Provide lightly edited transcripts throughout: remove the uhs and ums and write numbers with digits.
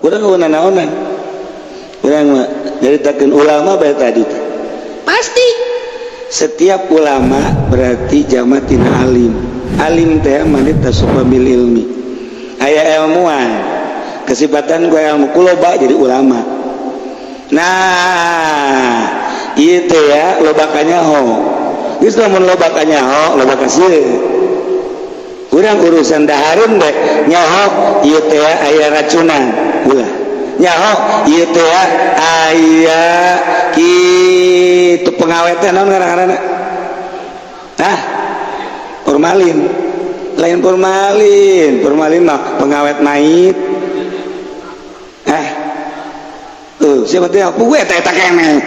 Urang eueuh naonan. Urang mah nyaritakeun ulama bae tadi teh. Pasti setiap ulama berarti jama tina alim. Alim teh man ittasofa bil ilmi. Aya ilmuwan. Kesifatan gue ilmu ku loba jadi ulama. Nah, itu ya loba kanyaho. Geus lamun loba kanyaho, loba kasieun. Urang urusan dahareun deh nyaho ieu teh aya racunan ulah. Nyaho ieu teh aya kitu pengawet teh naon ngaran-ngaranna? Hah? Formalin. Lain formalin, formalin mah pengawet mait. Ah. Tuh, siapa teh gue eta eta keneh.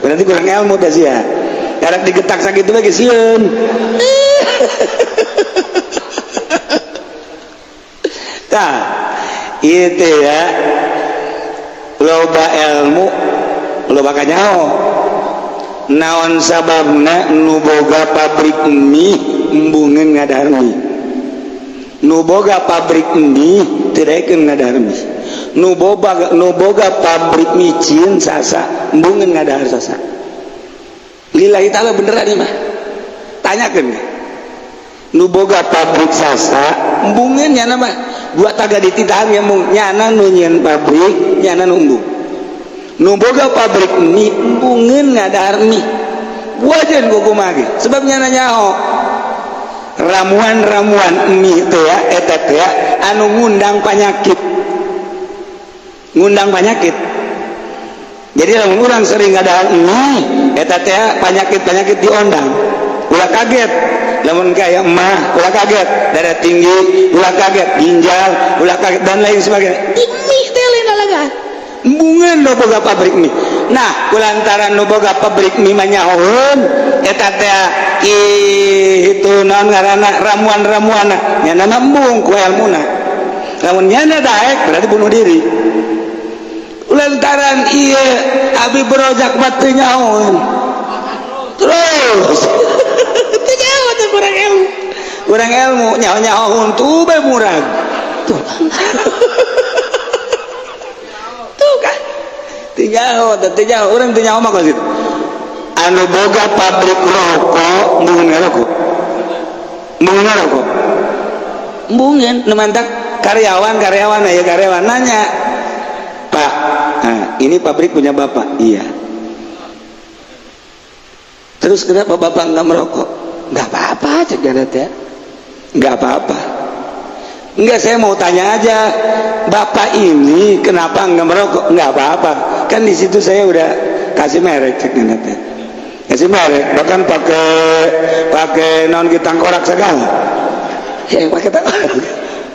Berarti kurang ilmu dah sih ya. Karek digetak sakitu lagi sieun. Tah, itu ya. Loba ilmu, loba kanyaho. Naon sababna nu boga pabrik mie embungeun ngadahar mie. Nu boga pabrik mie teu daekeun ngadahar mie. Nu boga pabrik micin sasa embungeun ngadahar sasa. Lillahi ta'ala beneran ieu mah. Tanyakeun ge. Nu boga pabrik sasa embungeun nyana mah dua taga dititahan ya mung nyana nu nyieun pabrik nyana nu embung. Nu boga pabrik mie embungeun ngadahar mie. Wajan ku kumaha ge sebab nyana nyaho ramuan-ramuan mie teh ya eta teh anu ngundang penyakit. Ngundang penyakit. Jadi lamun urang sering ngadahar mie eta teh penyakit-penyakit diondang. Ulah kaget lamun kaya emah, ulah kaget darah tinggi, ulah kaget ginjal, ulah kaget dan lain sebagainya. Di mie teh lain lalagaan. Embungeun nu boga pabrik mie. Nah, kulantaran nu boga pabrik mie mah nyahoeun eta teh itu naon ngaranna ramuan-ramuanna nyana embung ku elmuna. Lamun nyana daek berarti bunuh diri. Lantaran ieu abi berojak mah teu nyahoeun. Terus teu nyaho teh kurang ilmu. Kurang ilmu nyaho-nyahoeun tuh bae murag. Tuh. Tuh kan. Teu nyaho teh teu nyaho urang teu nyaho mah kos kitu. Anu boga pabrik rokok embungeun ngarokok. Embungeun ngarokok. Embungeun nu mantak karyawan-karyawan aya karyawan nanya, "Pak, nah, ini pabrik punya Bapak?" "Iya." "Terus kenapa Bapak nggak merokok?" "Nggak apa-apa," cek teh. "Nggak apa-apa." "Enggak, saya mau tanya aja, Bapak ini kenapa nggak merokok?" "Nggak apa-apa. Kan di situ saya udah kasih merek," cek teh. Kasih merek, bahkan pakai pakai non tengkorak segala. Ya, pakai tengkorak.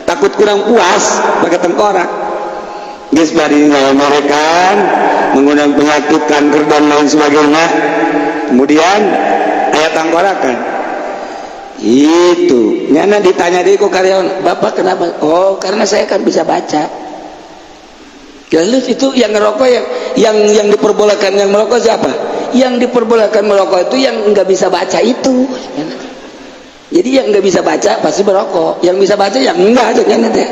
Takut kurang puas, pakai tengkorak. Geus bari merekan mengundang penyakit kanker dan lain sebagainya. Kemudian aya tangkorakan. Itu nyana ditanya deui ku karyawan, "Bapak kenapa?" "Oh, karena saya kan bisa baca." Lalu itu yang ngerokok yang diperbolehkan yang merokok siapa? Yang diperbolehkan merokok itu yang nggak bisa baca itu. Jadi yang nggak bisa baca pasti merokok, yang bisa baca yang enggak aja nyana teh.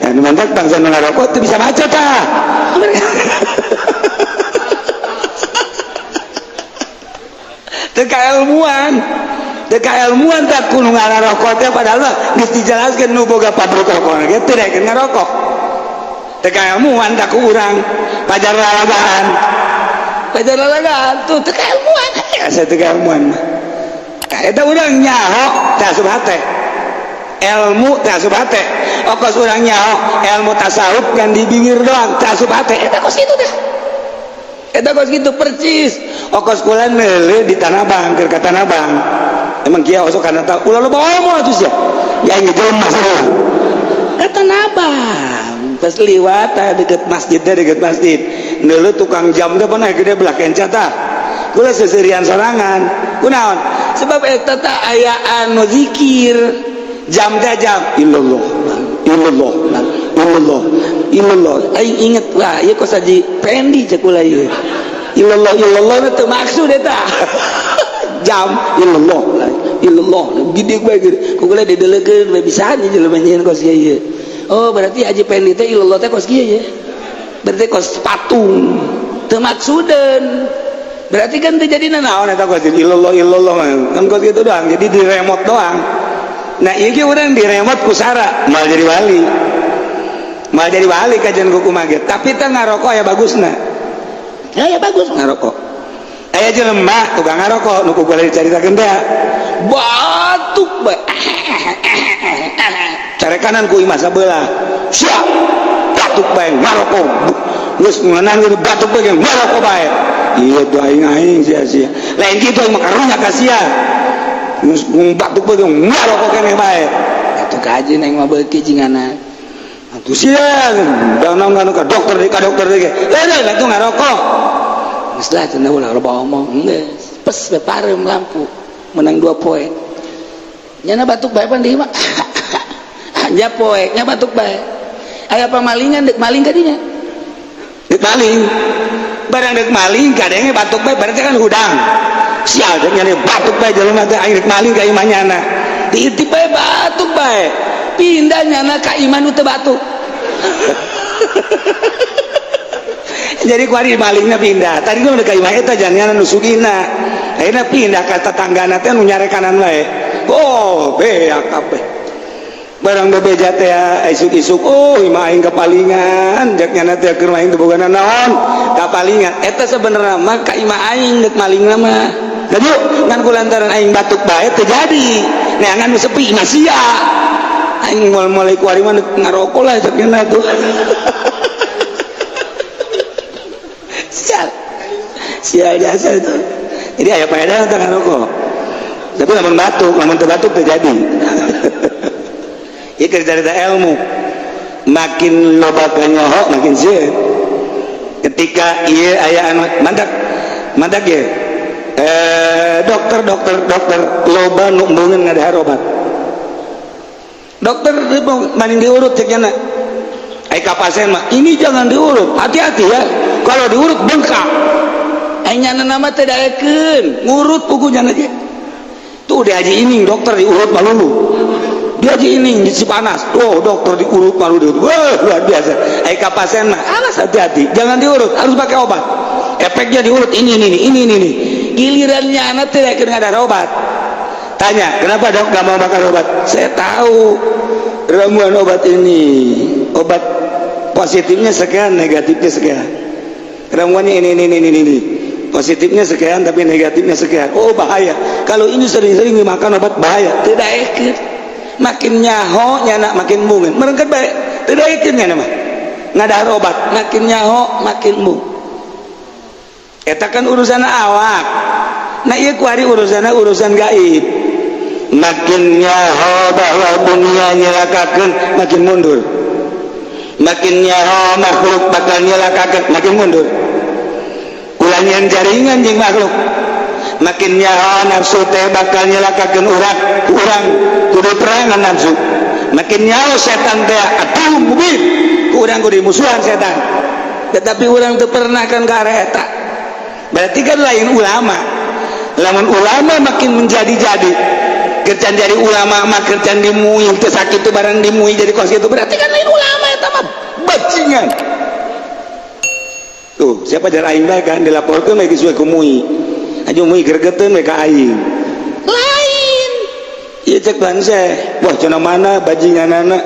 Ya, mantap bangsa nu ngarokok itu bisa baca tah. Teu kailmuan. Teu kailmuan tak kudu ngarokok teh padahal mah geus dijelaskeun nu boga pabrik rokok ge teu daekeun ngarokok. Teu kailmuan tak ku urang pajar lalagaan. Pajar lalagaan tuh teu kailmuan. Asa teu kailmuan mah. Tah eta urang nyaho teh asup hate. Ilmu teh asup hate. Okos urang nyaho ilmu tasawuf kan di bibir doang teh asup hate. Eta kos kitu teh. Eta kos kitu percis. Okos kula neuleuh di Tanah Abang, keur ka Tanah Abang. Emang kieu osok kana tahu ulah loba omong atuh sia. Ya ngejelma sarua. Ka Tanah Abang. Pas liwat tah deket masjid teh deket masjid. Neuleuh tukang jam teh pernah gede belah kenca tah. Kula seserian sorangan. Kunaon? Sebab eta teh aya anu zikir. Jam teh jam illallah illallah illallah illallah. Aing inget wah ieu kos haji Pendi cek kula ieu. Illallah illallah teu maksud eta. Jam illallah illallah gede bae gede. Ku kula didelekeun bae bisa jelema nyieun kos ieu. Oh, berarti Haji Pendi teh ilallah teh kos kieu ya, berarti kos patung teu maksudeun. Berarti kan teu jadi naon eta kos ilallah ilallah kan kos gitu doang, jadi di remote doang. Nah, ieu ge urang di remote ku sara moal jadi wali, moal jadi wali kajian ku kumaha ge. Tapi teh ngarokok ya bagusna ya, ya bagus ngarokok. Aya jelema tukang ngarokok nu ku boleh dicaritakeun teh batuk bae, carekanan ku imah sabelah, siap batuk bae ngarokok, geus ngeunang batuk bae ngarokok bae. Iya tuh aing aing sia-sia lain kitu, aing mah karunya ka sia, geus batuk bae ngarokok keneh bae. Atuh kaji aing mah beuki cingana atuh sia dan naon ka dokter di ka dokter ge eh atuh ngarokok geus lah cenah, ulah loba omong, geus pes be pareum lampu menang 2 poe nyana batuk bae pan di imah nya poe nya batuk bae. Aya pamalingan deuk maling ka dinya, deuk maling barang deuk maling kadenge batuk bae, berarti kan hudang sial deuk nyana batuk bae jelema teh aing deuk maling ka imah nyana diintip bae batuk bae, pindah nyana ka imah nu teu batuk. Jadi kuari malingna pindah, tadi mah ka imah eta jangan nu sugina, akhirnya pindah ka tetanggana teh nu nyarekanan wae. Oh, beak kabeh barang bebeja teh isuk-isuk, oh imah aing kapalingan jak nyana teh keur aing teu boga naon kapalingan. Eta sebenarnya mah ka imah aing deuk malingna mah jadi ngan kulantaran aing batuk bae teu jadi neangan nu sepi imah sia aing mulai kuari mah ngarokok lah cek nyana tuh. Sial sial jasa itu. Jadi aya faedah teh ngarokok, tapi lamun batuk, lamun teu batuk teu jadi. Ieu keur carita ilmu, makin loba kanyoho makin sieun. Ketika ieu aya anu mantak mantak ye dokter dokter dokter loba nu embungeun ngadahar obat. Dokter maning diurut cek nyana, ai ka pasien mah ini jangan diurut, hati-hati ya kalau diurut bengkak. Ai nyana nama teh daekeun ngurut pugu nyana ge tuh di haji ini dokter diurut malulu, di haji ini di Cipanas oh dokter diurut malulu, wah luar biasa. Ai ka pasien mah alas hati-hati jangan diurut, harus pakai obat, efeknya diurut ini ini ini ini ini. Giliran nyana teh daekeun ngadahar obat. Tanya kenapa dok gak mau makan obat? Saya tahu ramuan obat ini, obat positifnya sekian, negatifnya sekian, ramuannya ini ini ini ini, positifnya sekian tapi negatifnya sekian. Oh bahaya kalau ini sering-sering dimakan obat, bahaya. Tidak ikut makin nyaho nyana makin mungkin merengket baik, tidak ikut nyana mah ngadahar obat makin nyaho makin mung. Eta kan urusan awak. Nah iya kuari urusan urusan gaib. Makin nyaho bahwa dunia nyelakakeun makin mundur, makin nyaho makhluk bakal nyelakakeun makin mundur, ulangan jaringan jeung makhluk, makin nyaho nafsu teh bakal nyelakakeun urang, urang kudu perangan nafsu, makin nyaho setan teh atuh mubin ku urang kudu musuhan setan. Tetapi urang teu pernah kan ka arah eta, berarti kan lain ulama. Lamun ulama makin menjadi-jadi kerjaan jadi ulama mah kerjaan dimui teu sakitu barang dimui jadi kos kitu, berarti kan lain ulama eta mah bajingan. Tuh siapa jar aing bae kan dilaporkeun bae geus ku mui aja mui gregeteun we ka aing lain. Ieu cek bangsa wah cenah mana bajinganana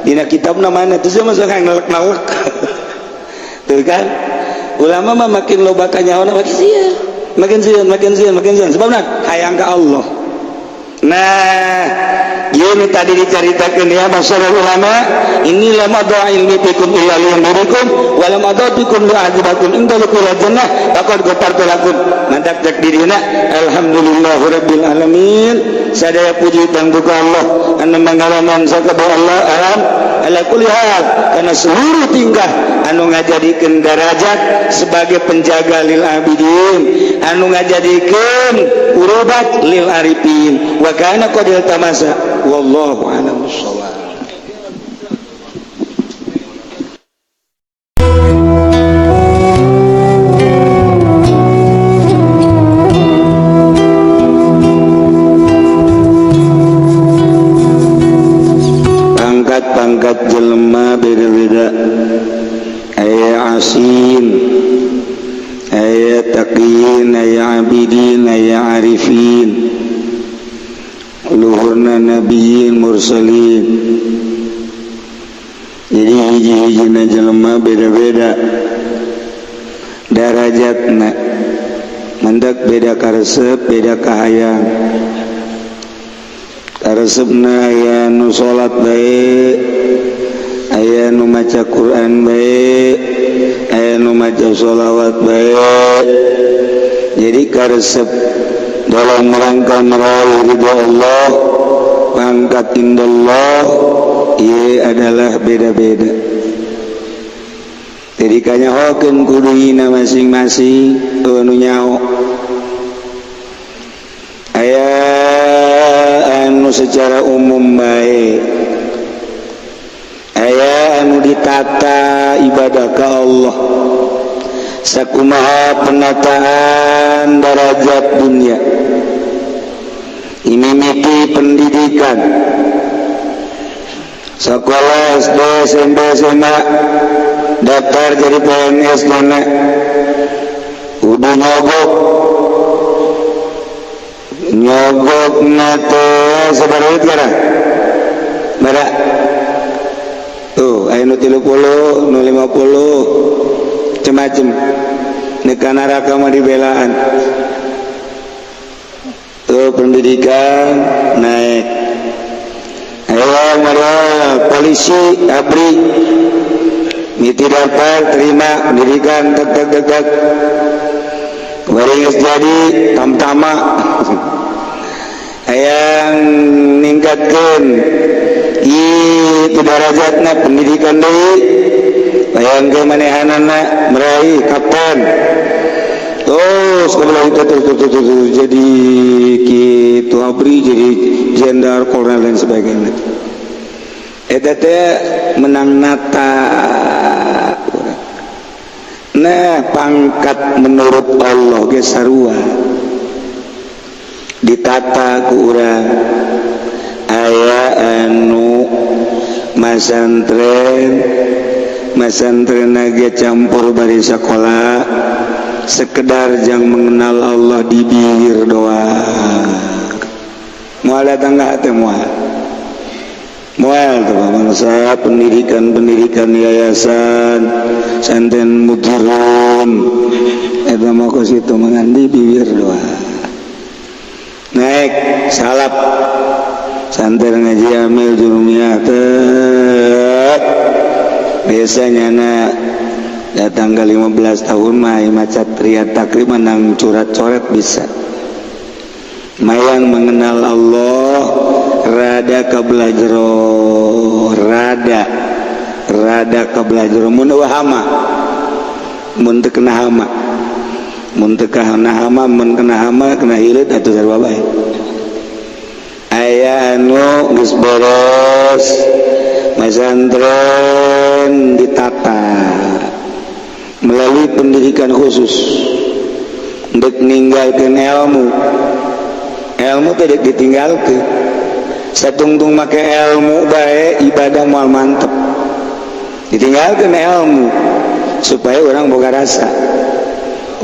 dina kitabna mana terus mah sok ngelek-ngelek. Tuh kan ulama mah makin loba kanyahoana makin sieun, makin sieun, makin sieun, makin sieun sebabna hayang ka Allah. Nah ini tadi diceritakan ya masyarakat ulama, inilah madha ilmi bikum illa liyunzirikum wa lam adatikum li'adzibakum intaliqu ila jannah faqad ghafartu lakum. Mantak cek dirina alhamdulillahirabbil alamin, sadaya puji tangtu ka Allah anu mangalaman sakabeh Allah alam ala kulli hal, karena seluruh tingkah anu ngajadikeun darajat sebagai penjaga lil abidin, anu ngajadikeun urubat lil arifin, wa kana qadil tamasa wallahu a'lam bissawab. Pangkat-pangkat jelema beda-beda. Aya asin, aya taqiyin, aya abidin, aya arifin, luhurna nabiyin, mursalin. Jadi hiji-hijina jelema beda-beda darajatna, mendak beda karesep, beda kahayang. Karesepna aya nu salat bae, aya nu maca Quran bae, aya nu maca sholawat bae. Jadi karesep dalam rangka meraih ridha Allah, pangkat indallah, ieu adalah beda-beda. Jadi kanyahokeun kudu masing-masing anu nyaho. Aya anu secara umum bae, aya anu ditata ibadah ka Allah sakumaha penataan darajat dunia. Ini mimiti pendidikan sekolah SD, SMP, SMA, daftar jadi PNS, dana udah nyogok nyogok nate sabaraha duit kana bara tuh, aya nu 30, nu 50, macem-macem. Nek neraka mah dibelaan. Tuh, pendidikan naik. Ayo model polisi, ABRI, miti daftar, terima pendidikan, tek tek tek tek. Kemarin jadi tamtama, yang ningkatkan itu darajatna pendidikan deui, bayangkeun manehanana meraih kapten, terus kebelah itu terus terus terus, terus jadi gitu ABRI, jadi jenderal, kolonel, dan sebagainya. Eta teh menang nata. Nah, pangkat menurut Allah ge sarua ditata ku urang. Aya anu masantren, masantren ge campur bari sekolah, sekedar jang mengenal Allah di bibir doang. Moal datang ka hati, moal moal tuh bangsa. Pendidikan pendidikan yayasan santen mutirun eta mah kos itu mengandi bibir doang. Naik salap santen ngaji amil jurumiyah teh biasanya na datang ke 15 tahun mah maca Riyad Takrib, menang curat-coret bisa. Mayang mengenal Allah rada kabelah jero, rada rada kabelah jero. Mun hama, mun teu kena hama, mun teu kena hama, mun kena hama, kena hileud atuh sarua bae. Aya anu geus beres masantren, ditata melalui pendidikan khusus untuk ninggalkan ilmu. Ilmu tidak ditinggalkan, satungtung make ilmu baik ibadah moal mantep. Ditinggalkan ilmu supaya orang boga rasa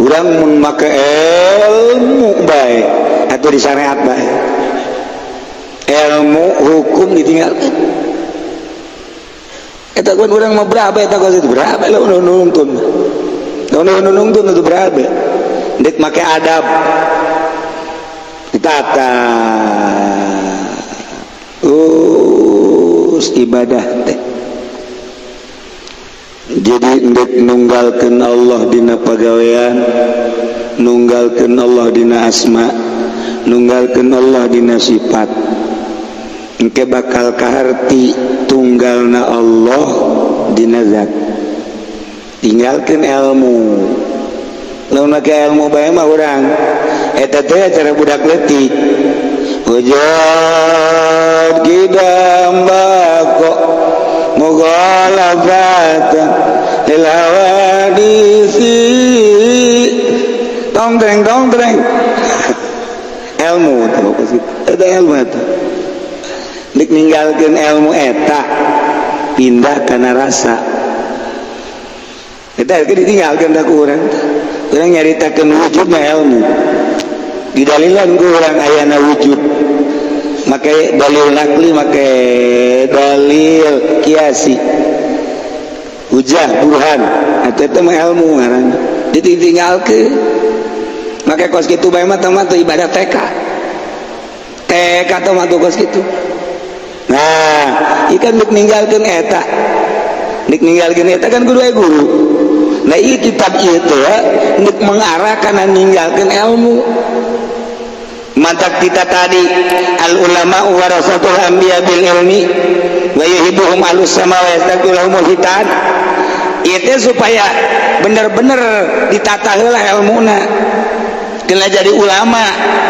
orang mun make ilmu baik atau di syariat baik, ilmu hukum ditinggalkan. Eta kan urang mah berapa eta kos itu berapa lah nungtun nungtun itu berapa dek make adab ditata terus ibadah teh. Jadi ndek nunggalkeun Allah dina pagawean, nunggalkeun Allah dina asma, nunggalkeun Allah dina sifat, engke bakal kaharti tunggalna Allah dina zat. Tinggalkeun ilmu. Lamun make ilmu bae mah urang eta teh acara budak leutik, wujud qidam baqa mughalabatan lil hawadisi, tong treng tong treng. Ilmu teh eta, ilmu eta. Dik ninggalkeun ilmu eta. Pindah karena rasa. Kita ditinggalkan ku urang. Urang nyaritakeun wujud mah ilmu. Didalilan ku urang ayana wujud. Make dalil nakli, make dalil kiasi. Hujah, burhan. Eta teh mah ilmu ngaranna. Ditinggalkeun. Make kos kitu bae mah teh mah teu ibadah TK. TK teh mah kos kitu. Nah, ikan nek ninggalkeun eta. Nek ninggalkeun eta kan kudu aya guru. Nah, ieu kitab ieu teh nek mengarah kana ninggalkeun ilmu. Mantak kita tadi al ulama warasatul anbiya bil ilmi wa yuhibbuhum ahlus sama wa yastaghfiruhumul hitan. Ieu teh supaya bener-bener ditata heula ilmuna. Kena jadi ulama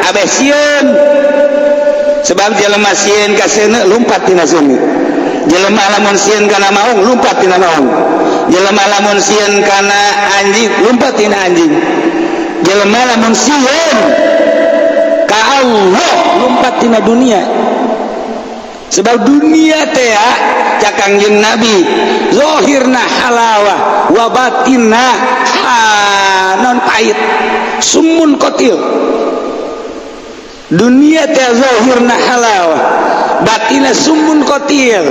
abeh sieun. Sebab jelema sieun ka seuneu lumpat tina seuneu. Jelema lamun sieun kana maung lumpat tina maung. Jelema lamun sieun kana anjing lumpat tina anjing. Jelema lamun sieun ka Allah lumpat tina dunia. Sebab dunia teh cak Kangjeng Nabi zahirna halawah wa batinna non pahit, summun qatil. Dunia teh zahirna halawah, batinna summun qatil,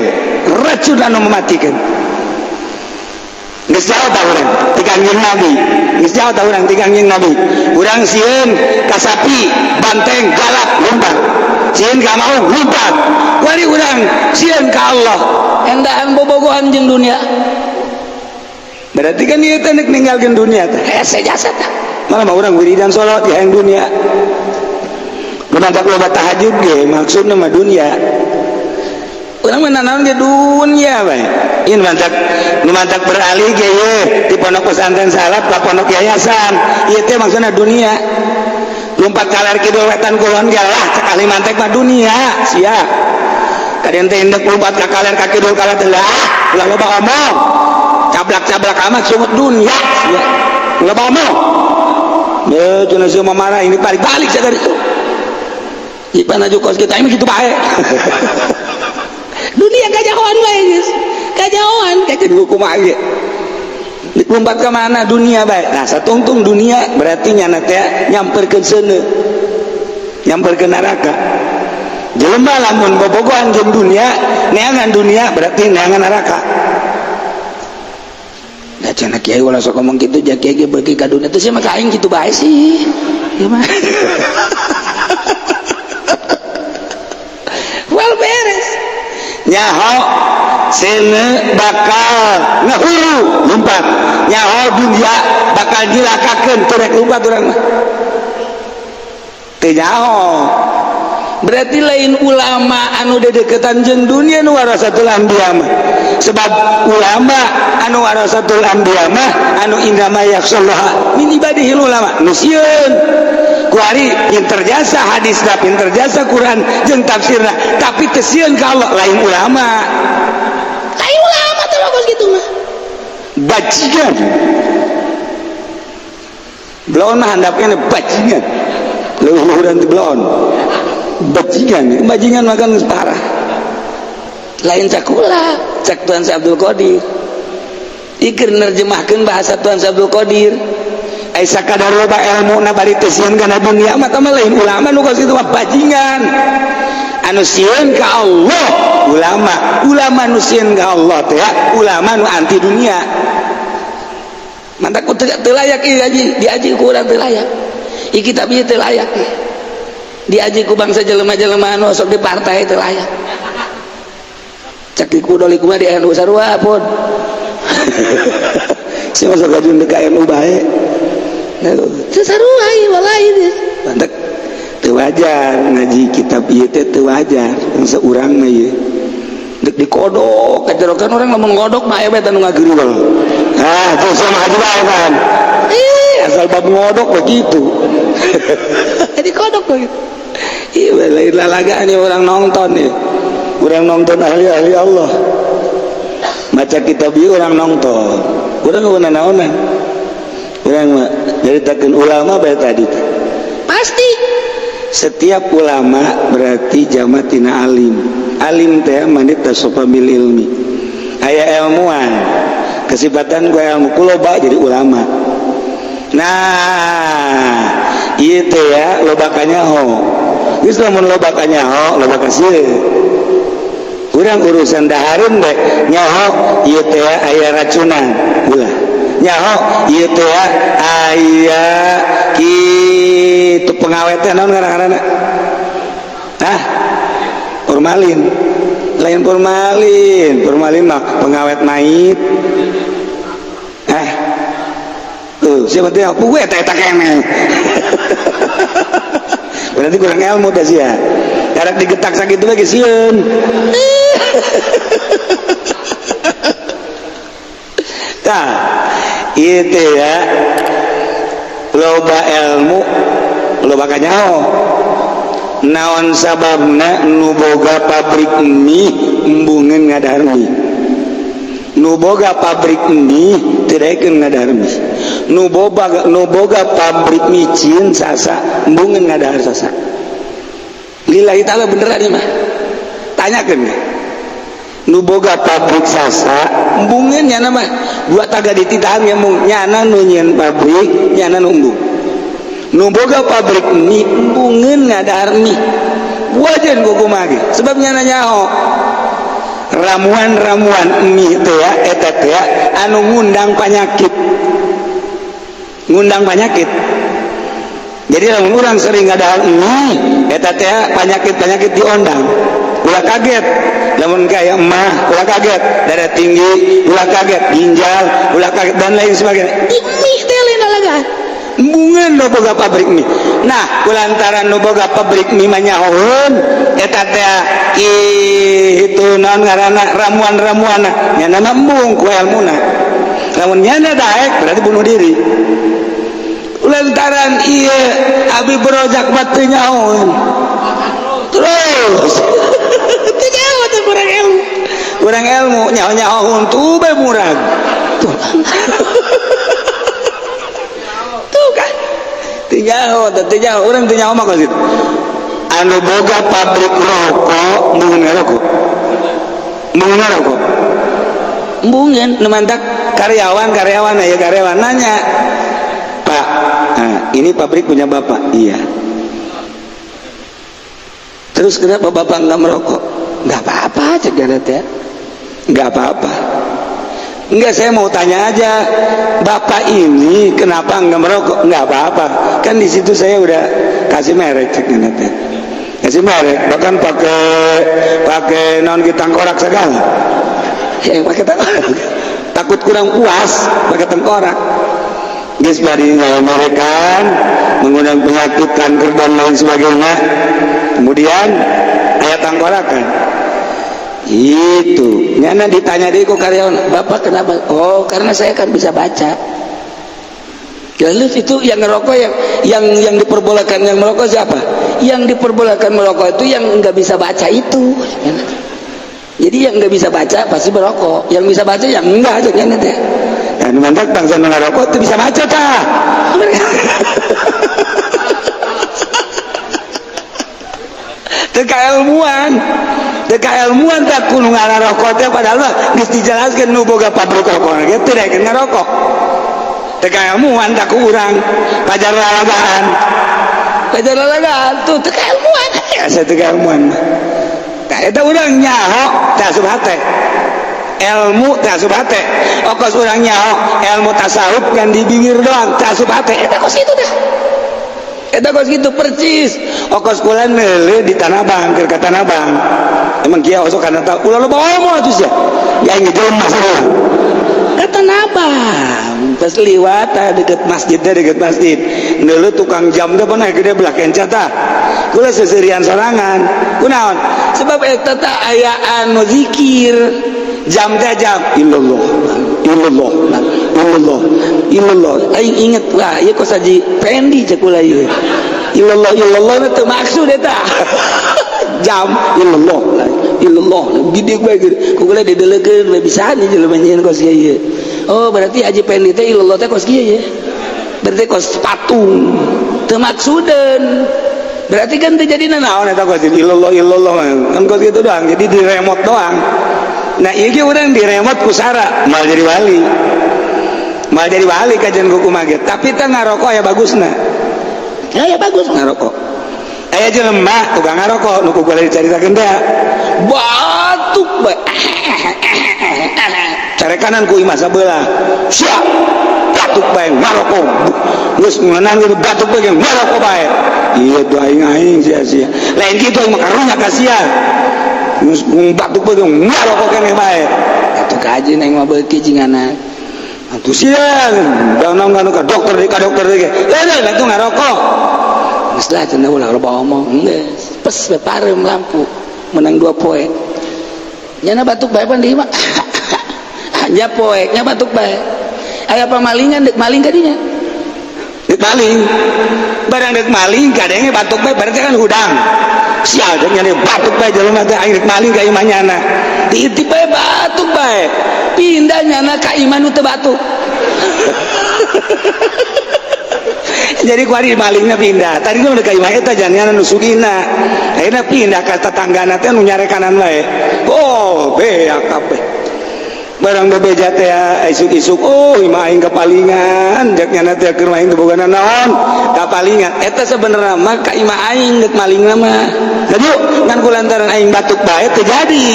racun anu mematikan. Geus jauh tah urang ti Kangjeng Nabi, geus jauh tah urang ti Kangjeng Nabi. Urang sieun ka sapi banteng galak lumpat, sieun ka maung lumpat. Wali urang sieun ka Allah, endahan bobogohan jeung dunia. Berarti kan ieu teh nek ninggalkeun dunia teh hese jasa tah. Malah mah urang wiridan salat di hayang dunia. Lumatak loba tahajud ge maksudna mah dunia. Urang mah nanaon ge dunia bae. Ieu mantak nu mantak beralih ge ye di pondok pesantren salaf ka pondok yayasan. Ieu teh maksudna dunia. Lompat kaler kidul wetan kulon ge lah cek ahli mantek mah dunia sia. Kadian teh indek lompat ka kaler ka kidul kaler teh lah ulah loba omong. Cablak-cablak amat sungut dunia sia. Loba omong. Ye cenah sia marah ini balik-balik sia dari itu. Ipan aju kos kita ini gitu bae. Dunia kajauhan bae geus. Kajauhan kayak kumaha ge. Lompat ke mana dunia bae. Nah, satungtung dunia berarti nyana teh nyamperkeun seuneu. Nyamperkeun neraka. Jelema lamun bobogohan jeung dunia, neangan dunia berarti neangan neraka. Da cenah kiai ulah sok ngomong kitu, ja kiai ge beuki ka dunia teh sia mah ka aing kitu bae sih. Ieu mah. Well beres. Nyaho seuneu bakal ngahuru lumpat. Nyaho dunia bakal dilakakeun teu rek lumpat urang mah. Teu nyaho. Berarti lain ulama anu dedeketan jeung dunia nu warasatul anbiya mah. Sebab ulama anu warasatul anbiya mah anu innama yakhshallaha min ibadihil ulama nu sieun. Kuari pinter jasa hadisna, pinter jasa Quran jeung tafsirna, tapi teu sieun ka Allah lain ulama. Lain ulama teh bagus kitu mah. Bajingan. Belon mah handapkeun bajingan. Leuwih-leuwuran ti belon. Bajingan, bajingan makan geus parah. Lain cakula, cak Tuan Syekh Abdul Qadir. Ieu nerjemahkeun bahasa Tuan Syekh Abdul Qadir. Ai sakadar loba ilmuna bari teu sieun kana dunia mah tah lain ulama nu kos kitu mah bajingan. Anu sieun ka Allah ulama, ulama nu sieun ka Allah teh ulama nu anti dunia. Mantak teu layak ieu diaji, diaji ku urang teu layak. Ieu kitab ieu teu layak. Diaji ku bangsa jelema-jelema anu sok di partai teu layak. Cak di kudo kumaha di NU sarua pun. Si masuk ka jeung ka NU bae. Teu sarua ieu walai teh. Mantak teu wajar ngaji kitab ieu teh teu wajar bangsa urang mah ieu. Dek dikodok kajerokan orang lamun ngodok mah aya bae anu ngageureul. Ah, teu sama haji bae kan. Ih, asal bab ngodok begitu. Dikodok begitu. Iya, lain lalagaan nih orang nonton nih. Orang nonton ahli-ahli Allah. Maca kitab ieu orang nonton. Urang ngeunah naonan. Urang mah nyaritakeun ulama bae tadi. Pasti setiap ulama berarti jama tina alim. Alim teh manit tasofa bil ilmi. Aya ilmuwan kesifatan gue ilmu ku loba jadi ulama. Nah itu ya loba kanyaho. Geus lamun loba kanyaho loba kasih urang urusan dahareun deh nyaho ieu teh aya racunan ulah nyaho ieu teh aya kitu pengawet teh naon ngaran-ngaranna ah formalin lain formalin formalin mah pengawet mait eh tuh siapa teh gue eta eta kene berarti kurang ilmu dah sia karek digetak sakitu lagi sieun. Tah itu ya loba ilmu loba kanyaho naon sababna nu boga pabrik mie embungeun ngadahar mie nu boga pabrik mie teu daekeun ngadahar mie nu boga pabrik micin sasa embungeun ngadahar sasa. Lillahi ta'ala beneran ieu mah tanyakeun nu boga pabrik sasa embungeun nyana mah dua taga dititahan embung nyana nu nyieun pabrik nyana nu embung nu boga pabrik mie embungeun ngadahar mie wajan kumaha ge sebab nyana nyaho ramuan-ramuan mie teh ya eta teh anu ngundang penyakit ngundang penyakit. Jadi lamun urang sering ngadahar mie eta teh penyakit-penyakit diondang ulah kaget lamun kaya emah ulah kaget darah tinggi ulah kaget ginjal ulah kaget dan lain sebagainya di mie teh lain alagan embungeun nu boga pabrik mie. Nah kulantaran nu boga pabrik mie mah nyahoeun eta teh itu naon ngaranna ramuan-ramuanna nyana embung ku elmuna lamun nyana daek berarti bunuh diri. Lantaran ieu abi berojak mah teu nyahoeun terus teu nyaho teh kurang ilmu nyaho-nyahoeun tuh bae murag tuh tuh kan teu nyaho teu nyaho urang teu nyaho mah kos kitu anu boga pabrik rokok embungeun ngarokok embungeun ngarokok embungeun nu mantak karyawan aya karyawan nanya Pak, nah, ini pabrik punya Bapak. Iya. Terus kenapa Bapak nggak merokok? Nggak apa-apa, cek ya. Nggak apa-apa. Enggak, saya mau tanya aja, Bapak ini kenapa nggak merokok? Nggak apa-apa. Kan di situ saya udah kasih merek, cek ya. Kasih merek, bahkan pakai non tengkorak segala. Ya, pakai tengkorak. Takut kurang puas, pakai tengkorak. Geus bari ngamerekan mengundang penyakit kanker dan lain sebagainya. Kemudian aya tangkorakan. Itu nyana ditanya deui ku karyawan, "Bapak kenapa?" "Oh, karena saya kan bisa baca." Lalu itu yang ngerokok yang diperbolehkan yang merokok siapa? Yang diperbolehkan merokok itu yang nggak bisa baca itu. Jadi yang nggak bisa baca pasti merokok, yang bisa baca yang enggak aja nyana teh. Dan mantak bangsa ngerokok itu bisa baca tah. Teu kailmuan tak kudu ngarokok teh padahal mah geus dijelaskeun nu boga pabrik rokok ge teu daekeun ngarokok. Teu kailmuan tak ku urang pajar lalagaan. Pajar lalagaan tuh teu kailmuan. Asa teu kailmuan. Tah eta urang nyaho teh asup hate. Ilmu teh asup hate. Okos urang nyaho ilmu tasawuf kan di bibir doang teh asup hate. Eta kos kitu teh. Eta kos kitu percis. Okos kula meuleuh di Tanah Abang, keur ka Tanah Abang. Emang kieu osok kana tah ulah loba omong atuh sia. Ya ngejelema sarua. Ka Tanah Abang, pas liwat tah deket masjid teh deket masjid. Neuleuh tukang jam teh pernah gede belah kenca tah. Kula seuseurian sorangan. Kunaon? Sebab eta tah aya anu zikir. Jam teh jam illallah illallah illallah illallah aing inget wah ieu kos Haji Pendi cek kula ieu illallah illallah teu maksud eta jam illallah illallah gede bae ku kula didelekeun bae bisa jelema nyieun kos ieu. Oh berarti Haji Pendi teh illallah teh kos kieu ye berarti kos patung teu maksudeun berarti kan teu jadi naon eta kos illallah illallah kan kos kitu doang jadi di remote doang. Nah, ieu ge urang diremot ku sara moal jadi wali, moal jadi wali kajian kumaha ge. Tapi teh ngarokok aya bagusna, ya bagus ngarokok. Aya jelema tukang ngarokok nu ku gua dicaritakeun teh, batuk bae, carekanan ku imah sabelah, siap batuk bae ngarokok, geus ngeunaan gitu batuk bae ngarokok bae. Iya tuh, aing aing sia-sia lain kitu, aing mah karunya ka sia, geus batuk bae ngarokok keneh bae. Atuh kaji aing mah beuki cingana atuh sia dan naon ka dokter di ka dokter ge eh atuh ngarokok. Geus lah cenah, ulah loba omong, geus pes we pareum lampu menang 2 poe. Nyana batuk bae pan di imah nya, poek nya batuk bae, aya pamalingan dek maling ka dinya, dek maling barang, dek maling kadenge batuk bae, berarti kan hudang. Sial dek nyana batuk bae, jelema teh aing dek maling ka imah nyana, diintip bae batuk bae, pindah nyana ka imah nu teu batuk. Jadi kuari malingna pindah, tadi nu ka imah eta jangan nu sugina, akhirnya pindah ka tetanggana teh nu nyarekanan bae. Oh, beak kabeh barang bebeja teh isuk-isuk. Oh, imah aing kapalingan, jak nyana teh keur aing teu boga naon kapalingan. Eta sebenarnya mah ka imah aing deuk malingna mah laju, ngan kulantaran aing batuk bae teu jadi,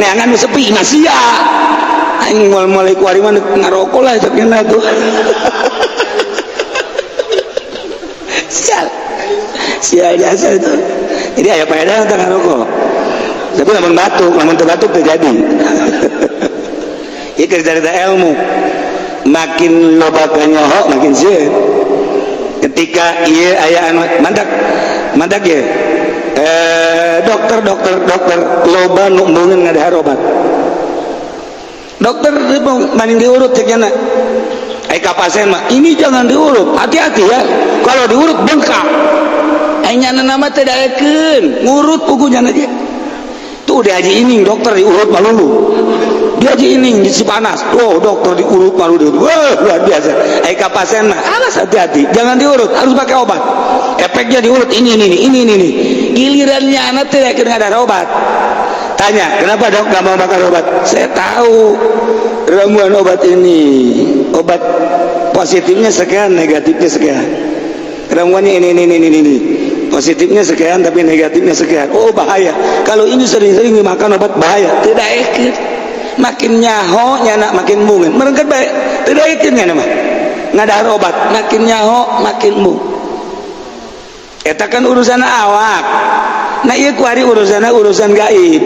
neangan nu sepi imah sia. Aing moal-moal kuari mah ngarokok lah, cek nyana tuh. Sial sial jasa itu. Jadi aya faedah teh ngarokok, tapi lamun batuk, lamun teu batuk teu jadi. Ieu cerita ilmu, makin loba kanyaho makin sieun. Ketika ieu aya anu mantak mantak ye dokter dokter dokter loba nu embungeun ngadahar obat. Dokter maning diurut cek nyana. Ai ka pasien mah, ini jangan diurut, hati-hati ya, kalau diurut bengkak. Ai nyana nama teh daekeun ngurut pugu nyana ge tuh. Di haji ini dokter diurut malulu, di haji ini di Cipanas, oh, dokter diurut malu, wah, luar biasa. Ai ka pasien mah, alas, hati-hati, jangan diurut, harus pakai obat, efeknya diurut ini ini ini ini ini. Gilirannya anak tidak kena ada obat, tanya, "Kenapa, Dok, gak mau makan obat?" "Saya tahu ramuan obat ini, obat positifnya sekian, negatifnya sekian, ramuannya ini ini ini ini ini, positifnya sekian tapi negatifnya sekian. Oh, bahaya kalau ini sering-sering dimakan obat, bahaya." Tidak ikut, makin nyaho nyana makin mungkin merengket baik, tidak ikut nyana mah ngadahar obat, makin nyaho makin mung. Eta kan urusan awak. Nah, iya kuari urusan urusan gaib,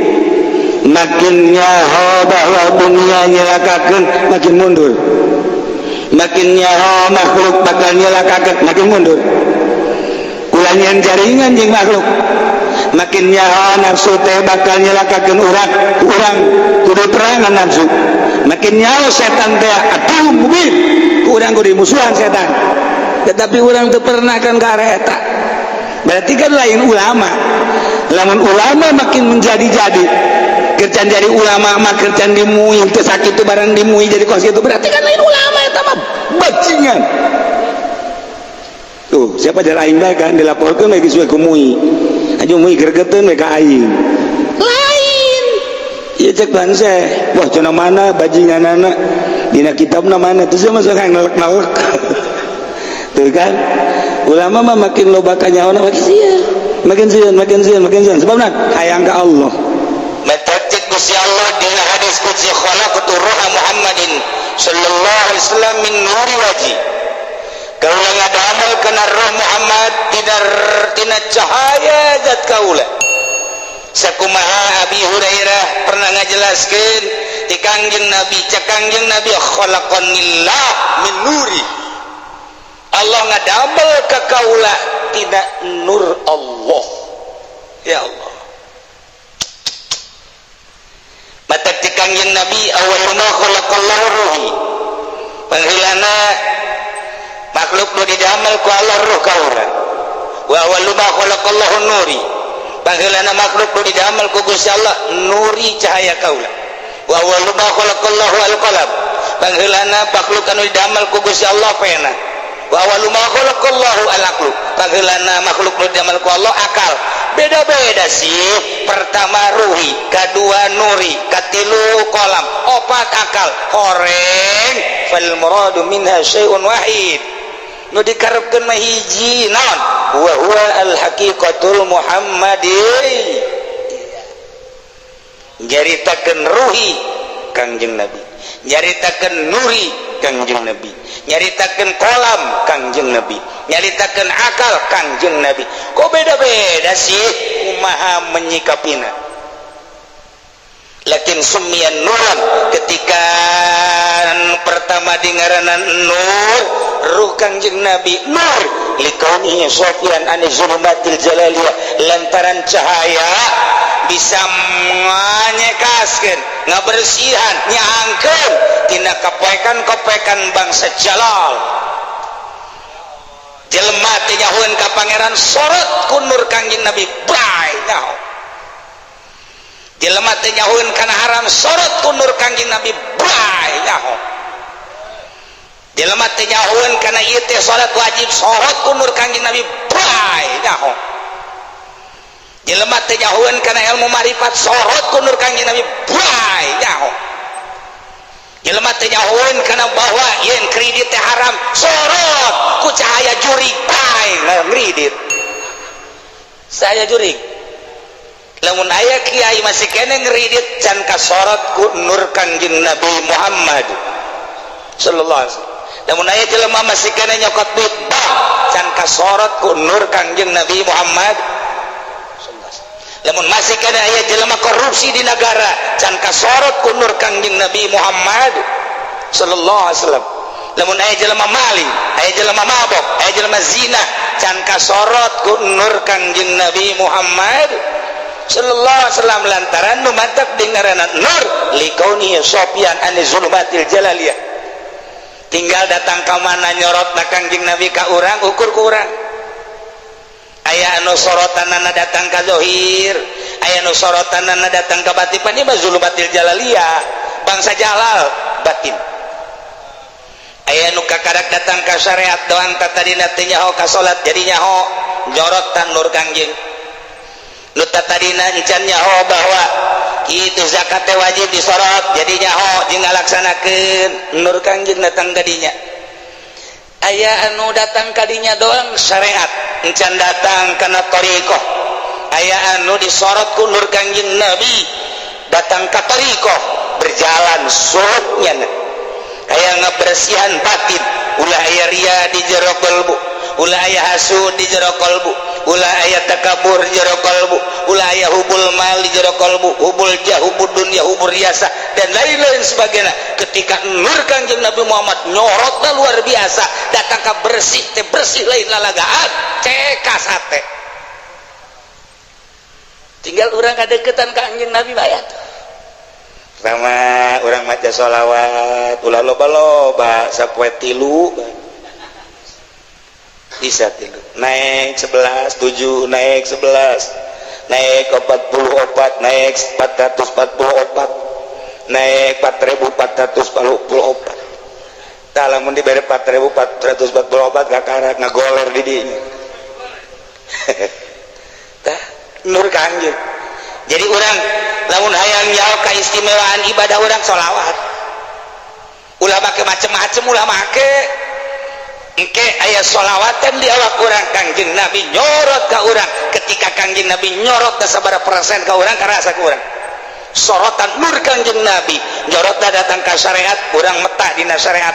makin nyaho bahwa dunia nyelakakeun makin mundur, makin nyaho makhluk bakal nyelakakeun makin mundur, ulah jaringan jeung makhluk, makin nyaho nafsu teh bakal nyelakakeun urang, urang kudu perangan nafsu, makin nyaho setan teh aduh mubin, urang kudu musuhan setan. Tetapi urang teu pernah kan ke arah eta, berarti kan lain ulama. Lamun ulama makin menjadi-jadi kerjaan jadi ulama mah kerjaan dimui teu sakit itu barang dimui jadi kos itu, berarti kan lain ulama, eta mah bajingan. Tuh siapa jalan aing bae kan dilaporkeun lagi suwe ku MUI aja, MUI gregeteun we ka aing lain. Ieu cek bangsa, wah, cenah mana bajinganana dina kitabna mana tuh, saya masuk yang nalek-nalek tuh kan. Ulama mah makin loba kanyahoana makin sieun, makin sieun, makin sieun, makin sieun, sebabna hayang ka Allah. Matatik Gusti Allah dina hadis qudsi, khalaqtu ruha Muhammadin sallallahu alaihi wasallam min nuri wajhi. Kaula ngadamel kana roh Muhammad tina cahaya zat kaula. Sakumaha Abi Hurairah pernah ngajelaskeun ti Kangjeng Nabi, cek Kangjeng Nabi, khalaqanillah min nuri. Allah ngadamel ka kaula tina nur Allah. Ya Allah. Mata ti Kangjeng Nabi, awal ma khalaqallahu ruhi. Pangheulana makhluk nu didamel ku Allah ruh kaula. Wa awwalu ma khalaqallahu nuri. Pangheulana makhluk nu didamel ku Gusti Allah nuri, cahaya kaula. Wa awwalu ma khalaqallahu al-qalam. Pangheulana makhluk anu didamel ku Gusti Allah pena. Wa awwalu ma khalaqallahu al-aqlu. Pangheulana makhluk nu didamel ku Allah akal. Beda-beda sih. Pertama ruhi, kedua nuri, katilu kolam, opat akal. Horeng fal muradu minha syai'un wahid, nu dikarepkeun mah hiji. Naon? Wa huwa al haqiqatul muhammadi. Nyaritakeun ruhi Kangjeng Nabi, nyaritakeun nuri Kangjeng Nabi, nyaritakeun kolam Kangjeng Nabi, nyaritakeun akal Kangjeng Nabi. Kok beda-beda sih? Kumaha menyikapina? Lakin summiyan nuran, ketika pertama dingaranan nur, ruh Kangjeng Nabi nur likaunihi sofian ani zulumatil jalaliyah, lantaran cahaya bisa nganyekaskeun, ngabersihan, nyaangkeun tina kapoekan-kapoekan bangsa jalal. Jelema teh nyahoeun ka Pangeran, sorot ku nur Kangjeng Nabi, bae nyaho. Jelema teh nyahoeun kana haram, sorot ku nur Kangjeng Nabi, bae nyaho. Jelema teh nyahoeun kana ieu teh salat wajib, sorot ku nur Kangjeng Nabi, bae nyaho. Jelema teh nyahoeun kana ilmu marifat, sorot ku nur Kangjeng Nabi, bae nyaho. Jelema teh nyahoeun kana bahwa yen kredit teh haram, sorot ku cahaya jurig, bae ngredit saya jurig. Lamun aya kiai masih kene ngredit, can kasorot ku nur Kangjeng Nabi Muhammad sallallahu alaihi wasallam. Lamun aya jelema masih kene nyokot duit bank, can kasorot ku nur Kangjeng Nabi Muhammad. Lamun masih kene aya jelema korupsi di negara, can kasorot ku nur Kangjeng Nabi Muhammad sallallahu alaihi wasallam. Lamun aya jelema maling, aya jelema mabok, aya jelema zina, can kasorot ku nur Kangjeng Nabi Muhammad sallallahu alaihi wasallam, lantaran nu mantak dingaranan nur likauni sofian ani zulumatil jalaliyah. Tinggal datang ka mana nyorot na Kangjeng Nabi ka urang, ukur ku urang. Aya anu sorotanana datang ka zohir, aya anu sorotanana datang ka batin. Ini mah zulumatil jalaliyah, bangsa jalal batin. Aya nu kakarak datang ka syariat doang, tadina teu nyaho ka salat, jadi nyaho, nyorotan nur Kangjeng. Nu tadina encan nyaho bahwa itu zakat teh wajib, disorot, jadi nyaho jeung ngalaksanakeun, nur Kangjeng datang ka dinya. Aya anu datang ka dinya doang syariat, encan datang kana thariqah. Aya anu disorot ku nur Kangjeng Nabi datang ka thariqah, berjalan suluknya aya ngebersihan batin, ulah aya ria di jero kalbu, ulah aya hasud di jero kalbu, ulah aya takabur di jero kalbu, ulah aya hubul mal di jero kalbu, hubul jah, hubul dunya, hubul riasa, dan lain-lain sebagainya. Ketika nur Kangjeng Nabi Muhammad nyorotna luar biasa, datang ke bersih teh bersih, lain lalagaan, cekas hate. Tinggal urang kadeketan Kangjeng Nabi bayat. Pertama urang maca sholawat, ulah loba-loba, sapoe tilu bisa tilu, naik 11 7, naik 11, naik 44, naik 444, naik 4444. Tah, lamun dibere 4444 kakarak ngagoler di dinya. Tah, nur Kangjeng. Jadi urang lamun hayang nyaho keistimewaan ibadah urang, sholawat, ulah make macem-macem, ulah make. Engke aya sholawatan di awak urang, Kangjeng Nabi nyorot ka urang. Ketika Kangjeng Nabi nyorot sabaraha persen ka urang, karasa ku urang sorotan nur Kangjeng Nabi. Nyorotna datang ka syariat, urang metah dina syariat.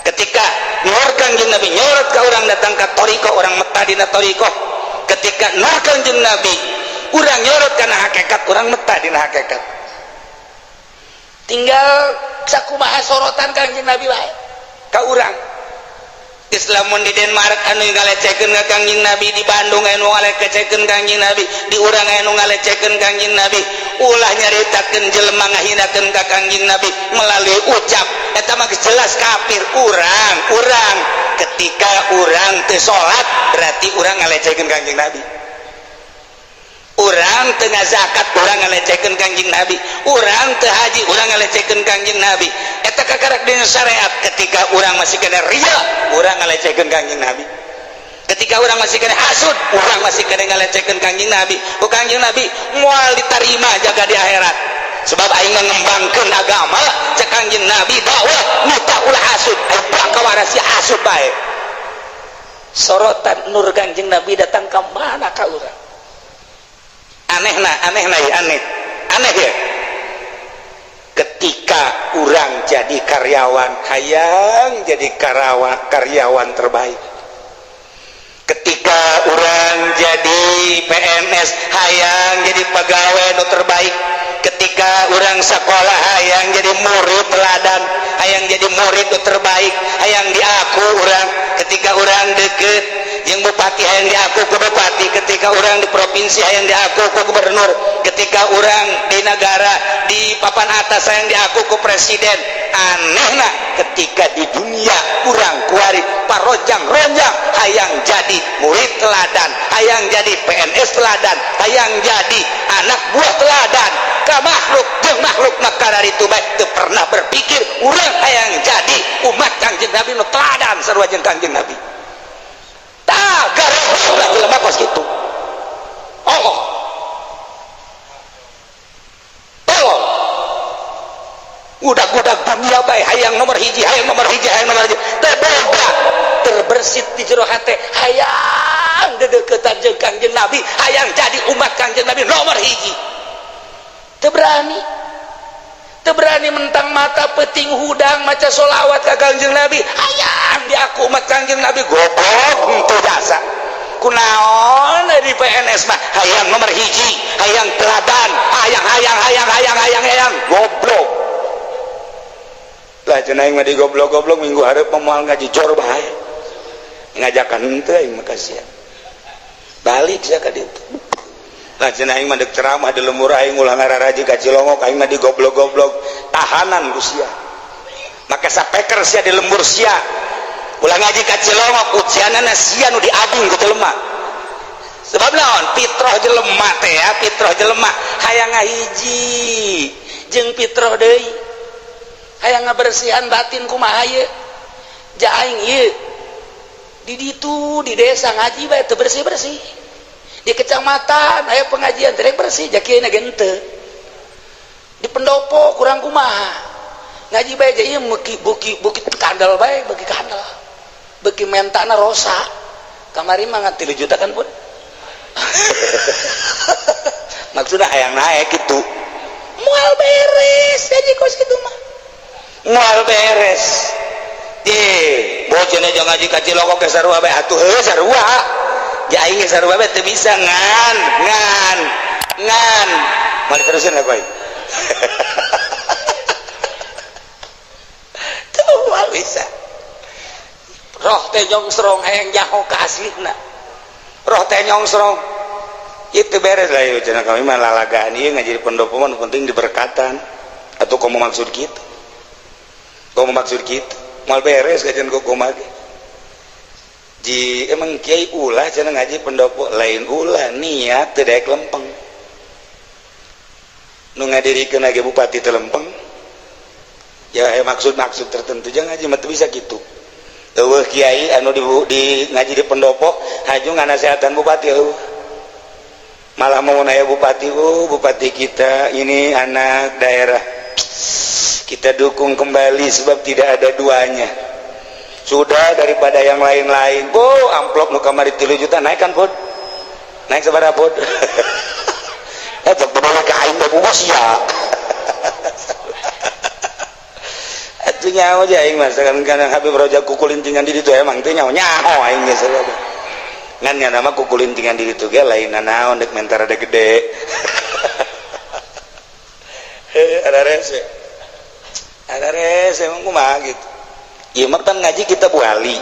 Ketika nur Kangjeng Nabi nyorot ka urang datang ka thoriqoh, urang metah dina thoriqoh. Ketika nur Kangjeng Nabi urang nyorot kana hakikat, urang metah dina hakikat. Tinggal sakumaha sorotan Kangjeng Nabi wae ka urang. Islamun di Denmark anu ngalecehkeun ka Kangjeng Nabi, di Bandung anu ngalecehkeun Kangjeng Nabi, di urang anu ngalecehkeun Kangjeng Nabi, ulah nyaritakeun jelema ngahinakeun ka Kangjeng Nabi melalui ucap, eta mah jelas kafir. Urang urang ketika urang teu salat, berarti urang ngalecehkeun Kangjeng Nabi. Urang teu ngazakat, urang ngalecehkeun Kangjeng Nabi. Urang teu haji, urang ngalecehkeun Kangjeng Nabi. Eta kakarak dina syariat. Ketika urang masih kena ria, urang ngalecehkeun Kangjeng Nabi. Ketika orang masih kena hasud, orang masih kena ngalecehkeun Kangjeng Nabi. Ku Kangjeng Nabi moal ditarima jaga di akhirat. Sebab aing ngembangkeun agama, cek Kangjeng Nabi dakwah nu ulah hasud, aing bakal si hasud bae. Sorotan nur Kangjeng Nabi datang ke mana ka urang? Anehna, anehna ya, aneh. Aneh ya. Ketika urang jadi karyawan, hayang jadi karyawan terbaik. Ketika urang jadi PNS, hayang jadi pegawai nu terbaik. Ketika urang sekolah, hayang jadi murid teladan, hayang jadi murid nu terbaik, hayang diaku urang. Ketika urang deket yang bupati, hayang diaku ke bupati. Ketika urang di provinsi, hayang diaku ke gubernur. Ketika urang di negara di papan atas, hayang diaku ke presiden. Aneh nah, ketika di dunia urang kuari parojang-ronjang hayang jadi murid teladan, hayang jadi PNS teladan, hayang jadi anak buah teladan ka makhluk jeung makhluk. Maka dari itu baik teu pernah berpikir urang hayang jadi umat Kangjeng Nabi nu teladan sarua jeung Kangjeng Nabi. Tah gareuh jelema kos kitu. Oh, tolong, udah-udah dunia bae hayang nomor hiji, hayang nomor hiji, hayang nomor hiji. Teu boga terbersit di jero hate hayang dedeukeutan jeung Kangjeng Nabi, hayang jadi umat Kangjeng Nabi nomor hiji. Teu berani, teu berani mentang mata peting hudang maca solawat ka Kangjeng Nabi, hayang diaku umat Kangjeng Nabi. Goblok henteu jasa. Kunaon di PNS mah hayang nomor hiji, hayang teladan, hayang hayang hayang hayang hayang hayang. Goblok lah cenah aing mah di goblok-goblok. Minggu hareup moal ngaji jor bae, ngajakan henteu aing mah, kasihan balik sia ka ditu. Lah cenah aing mah deuk ceramah di lembur aing, ulah ngararaji ka Cilongok, aing mah di goblok-goblok tahanan ku sia. Make sapeker sia di lembur sia, ulah ngaji ka Cilongok, ujianana sia nu diadung ku jelema. Sebab naon? Fitrah jelema teh ya, fitrah jelema hayang ngahiji jeung fitrah deui, hayang ngabersihan batin. Kumaha ieu ja aing ieu di ditu di desa ngaji bae teu bersih-bersih, di kecamatan aya pengajian teh bersih, ja kieu ge henteu, di pendopo kurang. Kumaha ngaji bae ja ieu beuki beuki beuki kandel bae, beuki kandel, beuki mentana rosa. Kamari mah ngan 3 juta kan pun. Maksudnya hayang naik gitu, moal beres gaji kos gitu mah moal beres. Eh, bocah jangan ngaji ka Cilongok ke sarua bae atuh. Heuh, sarua ja aing ge sarua bae teu bisa. Ngan ngan ngan mau diterusin lah koy tuh, moal bisa. Roh teh nyongsrong hayang nyaho ka aslina, roh teh nyongsrong itu beres lah. Yuk cenah, kami mah lalagaan ieu ngaji di pendopo mah penting diberkatan atau komo maksud kitu, komo maksud kitu moal beres kajian kumaha ge. Ji emang kiai ulah cenah ngaji pendopo, lain ulah, niat teu daek lempeng. Nu ngadirikeun ge bupati teu lempeng ya, maksud-maksud tertentu jangan ngaji mah teu bisa kitu. Eueuh kiai anu di ngaji di pendopo haju nganasehatan bupati, eueuh. Malah mau nanya bupati, oh bupati kita ini anak daerah, kita dukung kembali sebab tidak ada duanya sudah daripada yang lain-lain. Oh, amplop nu kamari 3 juta naik kan pun, naik sabaraha pun? Eh, bener ka aing teh bungkus ya. Atuh nyaho aja aing mah kan Habib Roja kukulintingan di ditu emang teu nyaho nyaho aing geus. Ngan nya nama kukulintingan di ditu ge lain naon, dek mentar ada gede. Ada rese, ada rese emang kumaha gitu. Ieu mah kan ngaji kita buali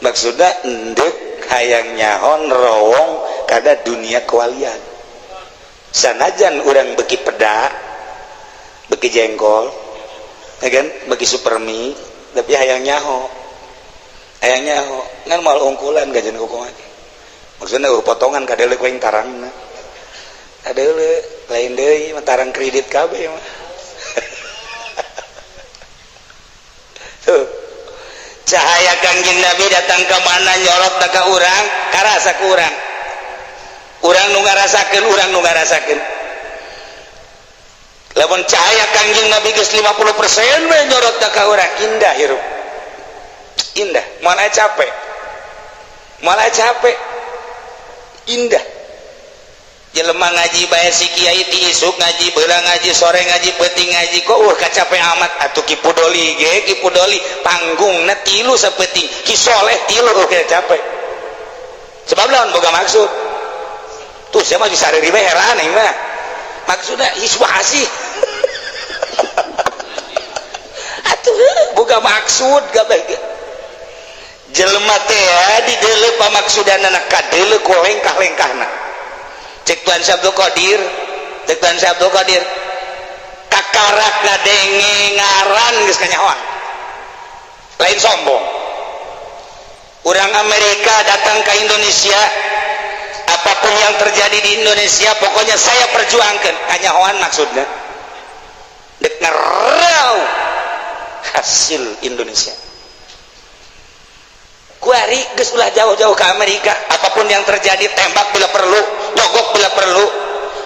maksudna endek hayang nyahon rowong kada dunia kewalian. Sanajan urang beki peda, beki jengkol ya kan, beki supermi, tapi hayang nyaho, hayang nyaho ngan moal ungkulan gajian kumaha maksudna. Potongan kadeuleu ku aing tarangna, kadeuleu lain deui mah, tarang kredit kabeh mah. Tuh. Cahaya Kangjeng Nabi datang ke mana, nyorot ka urang, karasa ku urang. Urang nu ngarasakeun, urang nu ngarasakeun. Lamun cahaya Kangjeng Nabi geus 50% we nyorot ka urang, indah hirup, indah, moal capek, moal capek, indah. Jelema ngaji bae, si kiai ti isuk ngaji, beurang ngaji, sore ngaji, peuting ngaji, kok kacape amat atuh? Ki Pudoli ge, Ki Pudoli panggungna tilu sapeuting, Ki Soleh tilu, oke capek. Sebab lawan boga maksud tuh, saya mah bisa bae, heran aing mah. Maksudnya hiswah sih atuh, boga maksud kabeh jelema teh di deuleu pamaksudanana, kadeuleu ku lengkah-lengkahna. Cek Tuan Syekh Abdul Qadir, cek Tuan Syekh Abdul Qadir, kakarak ngadenge ngaran geus kanyahoan. Lain sombong. Orang Amerika datang ke Indonesia, apapun yang terjadi di Indonesia pokoknya saya perjuangkan. Kanyahoan maksudnya dek ngerau hasil Indonesia. Kuari geus ulah jauh-jauh ke Amerika, apapun yang terjadi tembak bila perlu, nyogok bila perlu.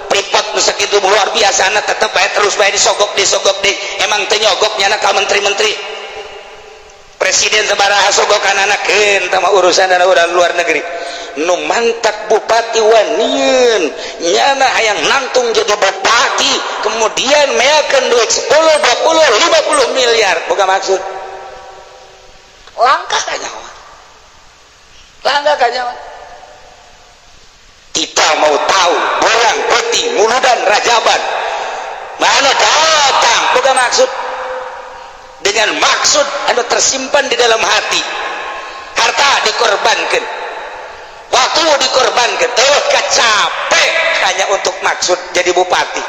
Freeport nu sakitu luar biasa na tetep bae, terus bae disogok, disogok di. Emang teu nyogok nyana ka menteri-menteri, presiden sabaraha sogokan anakeun tah mah urusan urang luar negeri. Nu mantak bupati wanian nyana hayang nangtung jadi bupati, kemudian meakeun duit 10, 20, 50 miliar, boga maksud. Langkah kanyahoan, langkah kanyahoan. Kita mau tahu orang peti muludan rajaban mana datang boga maksud, dengan maksud anu tersimpan di dalam hati. Harta dikorbankan, waktu dikorbankan, terus capek hanya untuk maksud jadi bupati.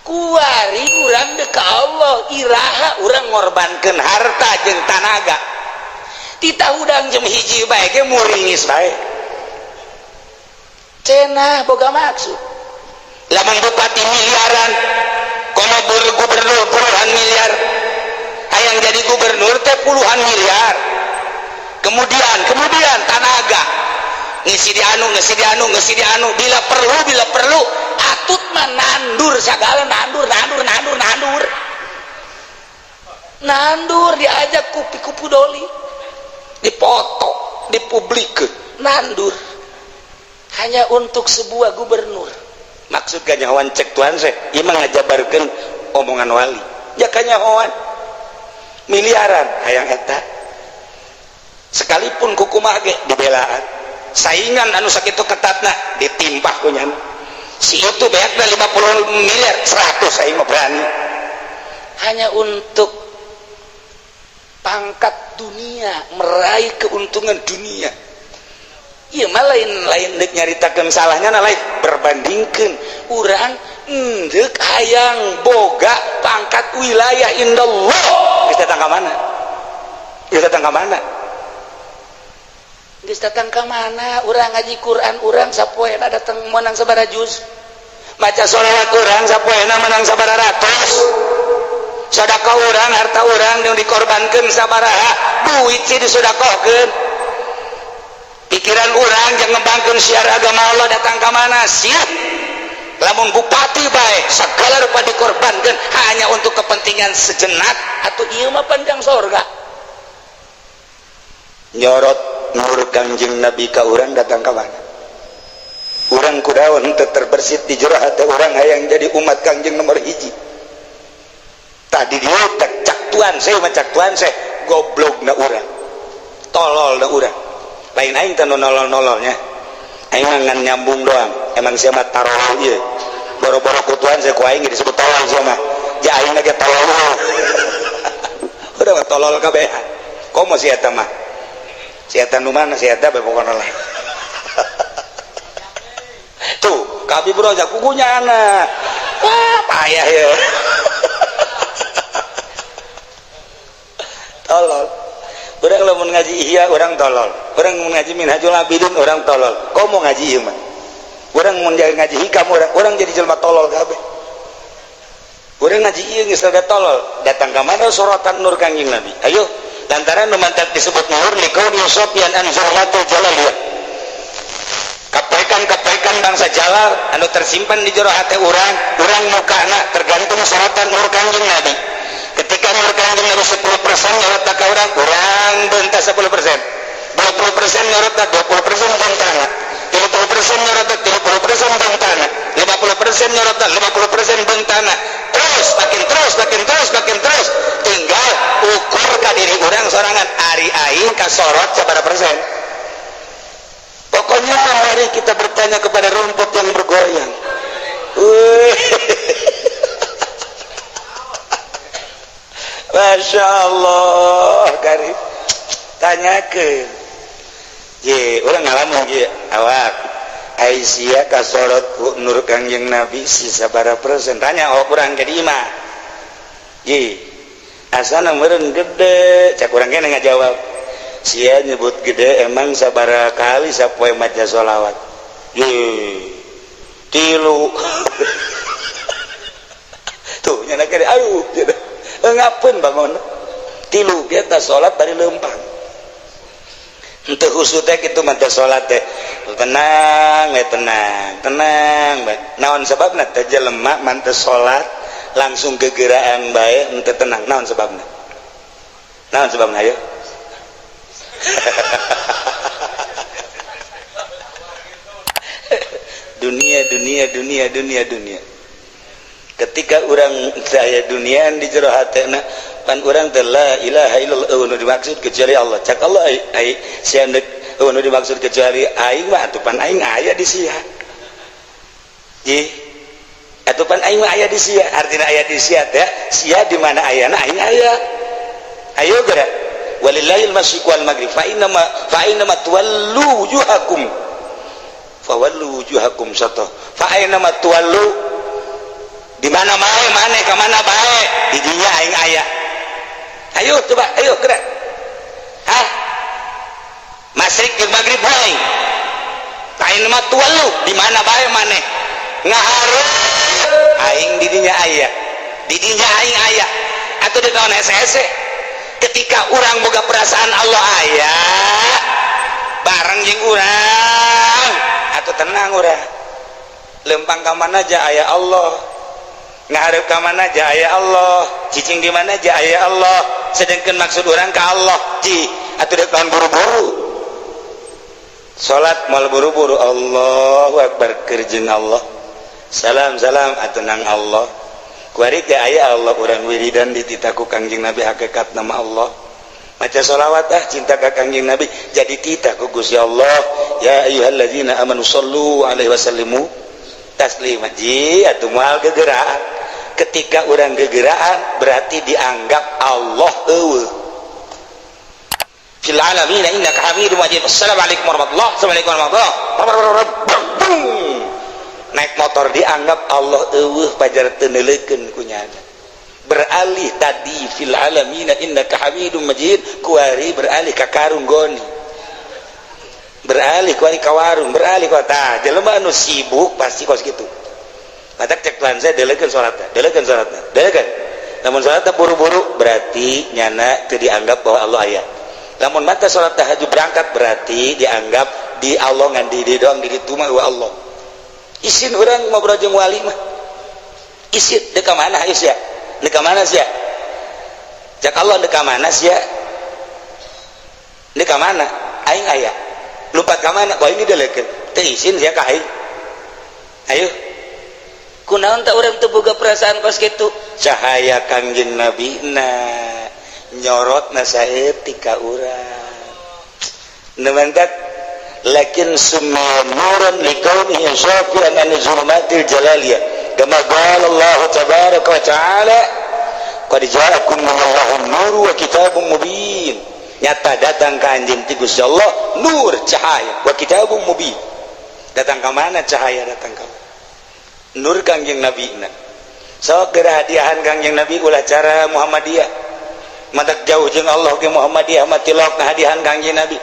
Kuari urang dek ka Allah, iraha urang ngorbankan harta jeung tanaga? Tita hudang jam 1 bae ge muringis bae, cenah boga maksud. Lamun bupati miliaran, komo gubernur puluhan miliar, hayang jadi gubernur teh puluhan miliar, kemudian kemudian tanaga ngisi di anu, ngisi di anu, ngisi di anu, bila perlu, bila perlu atut mah nandur segala, nandur, nandur, nandur, nandur, nandur. Diajak kupi kupu doli, dipoto, dipublik, nandur hanya untuk sebuah gubernur. Maksud kanyahoan, cek Tuan saya ieu mah ngajabarkeun omongan wali ya. Kanyahoan miliaran hayang eta, sekalipun kukumaha ge dibelaan, saingan anu sakitu ketatna ditimpah ku nyana. Si itu beakna 50 miliar, 100 saya mah berani, hanya untuk pangkat dunia, meraih keuntungan dunia. Iya mah lain, lain dek nyaritakeun salahnya, nah lain berbandingkeun urang endek hayang boga pangkat wilayah indallah. Geus datang ka mana, geus datang ka mana, geus datang ka mana? Urang ngaji Quran, urang sapoena datang menang sabaraha juz? Maca sholawat urang sapoena menang sabaraha ratus? Sedekah urang, harta urang yang dikorbankan sabaraha duit sih disedekahkeun? Pikiran urang yang ngembangkeun syiar agama Allah datang ke mana sih? Lamun bupati baik segala rupa dikorbankan hanya untuk kepentingan sejenak, atau iya mah panjang sorga. Nyorot nur Kangjeng Nabi ka urang datang ke mana? Urang kudaon teu terbersit di jero hati urang hayang jadi umat Kangjeng nomor hiji? Tadi dia cak tuan saya mah, cak tuan saya, goblok na urang, tolol na urang. Lain aing teh nolol-nololnya, aing mah ngan nyambung doang. Emang sia mah tarol ieu, boro-boro ku tuan saya, ku aing disebut tolol sia mah. Ja aing ge tolol, udah mah tolol kabehan. Komo si eta mah, si eta nu mana, si eta bae pokona lah. Tuh kabi bro kukunya anak, wah payah ya, tolol. Urang lamun ngaji Ihya urang tolol, urang mun ngaji Minhajul Abidin urang tolol, komo ngaji ieu mah. Urang mun ngaji Hikam urang, urang jadi jelema tolol kabeh. Urang ngaji ieu geus rada tolol, datang ka mana sorotan nur Kangjeng Nabi? Ayo. Lantaran nu mantak disebut nur likauni sofyan an zurmatul jalaliyah. Kapaikan-kapaikan bangsa jalal anu tersimpan di jero hati urang, urang mukana tergantung sorotan nur Kangjeng Nabi. Ketika nur Kangjeng Nabi 10% nyorot ka urang, urang beunta 10%. 20% nyorot, 20% beuntana. 30% nyorot, 30% beuntana. 50% nyorot, 50% beuntana. Terus makin terus, makin terus, makin terus, tinggal ukur ka diri urang sorangan, ari aing kasorot sabaraha persen. Pokoknya mari kita bertanya kepada rumput yang bergoyang. Masya Allah, karib tanyakeun ye urang ngalamun ge awak Aisyah kasorot ku nur Kangjeng Nabi sisa sabaraha persen, tanya oh kurang ke di imah ye asana meureun gede, cak urang kene ngajawab sia nyebut gede emang sabaraha kali sapoe maca sholawat ye 3 tuh nyana kene aduh ngapeun bangun 3 kita salat bari leumpang. Henteu khusyuk teh kitu mah teh salat teh tenang we, tenang tenang bae. Naon sababna teh jelema man teu salat langsung gegeraan bae henteu tenang, naon sababna? Naon sababna ayo? Dunia dunia dunia dunia dunia. Ketika urang saya dunia di jero hatena pan urang teh la ilaha illallah eueuh nu dimaksud kecuali Allah. Cak Allah ai sia eueuh nu dimaksud kecuali aing mah atuh pan aing aya di sia. Ji atuh pan aing mah aya di sia, artina aya di sia teh sia di mana ayana aing aya. Ayo geura walillahil masyriq wal maghrib fa inna ma tuwallu wujuhakum fawallu wujuhakum sata fa aina ma tuwallu, di mana bae maneh ka mana bae di dinya aing aya. Ayo coba, ayo gerak. Hah? Masyriq jeung maghrib bae. Aing mah tuwallu di mana bae maneh ngahareup aing di dinya aya. Di dinya aing aya. Atuh di naon hese-hese. Ketika urang boga perasaan Allah aya bareng jeung urang, atuh tenang urang. Lempang ka mana aja aya Allah. Ngahareup ka mana aja aya Allah, cicing di mana aja aya Allah. Sedangkan maksud orang ka Allah, ji atuh dek naon buru-buru. Salat moal buru-buru, Allahu akbar keur jeung Allah. Salam salam atuh nang Allah. Kuari teh aya Allah urang wiridan dititah ku Kangjeng Nabi hakikat nama Allah. Maca sholawat ah cinta ka Kangjeng Nabi jadi titah ku Gusti Allah. Ya ayyuhallazina amanu sallu alaihi wasallimu taslima. Ji atuh moal gegeraan. Ketika orang gegeraan berarti dianggap Allah eueuh. Fil alamin innaka hamidum majid. Assalamualaikum warahmatullahi wabarakatuh. Assalamualaikum warahmatullahi. Naik motor dianggap Allah eueuh pajar teu neuleukeun ku nyana. Beralih tadi fil alamin innaka hamidum majid kuari beralih ka karung goni. Beralih kuari ka warung, beralih ka tah jelema anu sibuk pasti kos kitu. Matak cek Tuhan saya delekeun salatna, delekeun salatna, delekeun. Lamun salatna buru-buru berarti nyana teu dianggap bahwa Allah aya. Lamun mata salat tahajud berangkat berarti dianggap di Allah ngan di doang di ditu mah Allah. Isin urang ngobrol jeung wali mah. Isin deuk ka mana hayu sia? Deuk ka mana sia? Cek Allah deuk ka mana sia? Deuk ka mana? Aing aya. Lumpat ka mana? Wah ini delekeun. Teu isin sia ka aing. Ayo. Kunaon tak urang teu boga perasaan kos kitu? Cahaya Kangjeng Nabi na nyorotna saeutik ka urang. Nu mantak lakin summa nuran likaunihi syafi'an an zulumatil jalaliyah kama qala Allah tabaraka wa ta'ala qad ja'akum minallahi nur wa kitabun mubin. Nyata datang ka anjeun ti Gusti Allah nur cahaya wa kitabun mubin. Datang ka mana cahaya datang ka nur Kangjeng Nabi na. Sok geura hadiahan Kangjeng Nabi ulah cara Muhammadiyah. Matak jauh jeung Allah ge Muhammadiyah mah tilok ngahadiahan Kangjeng Nabi.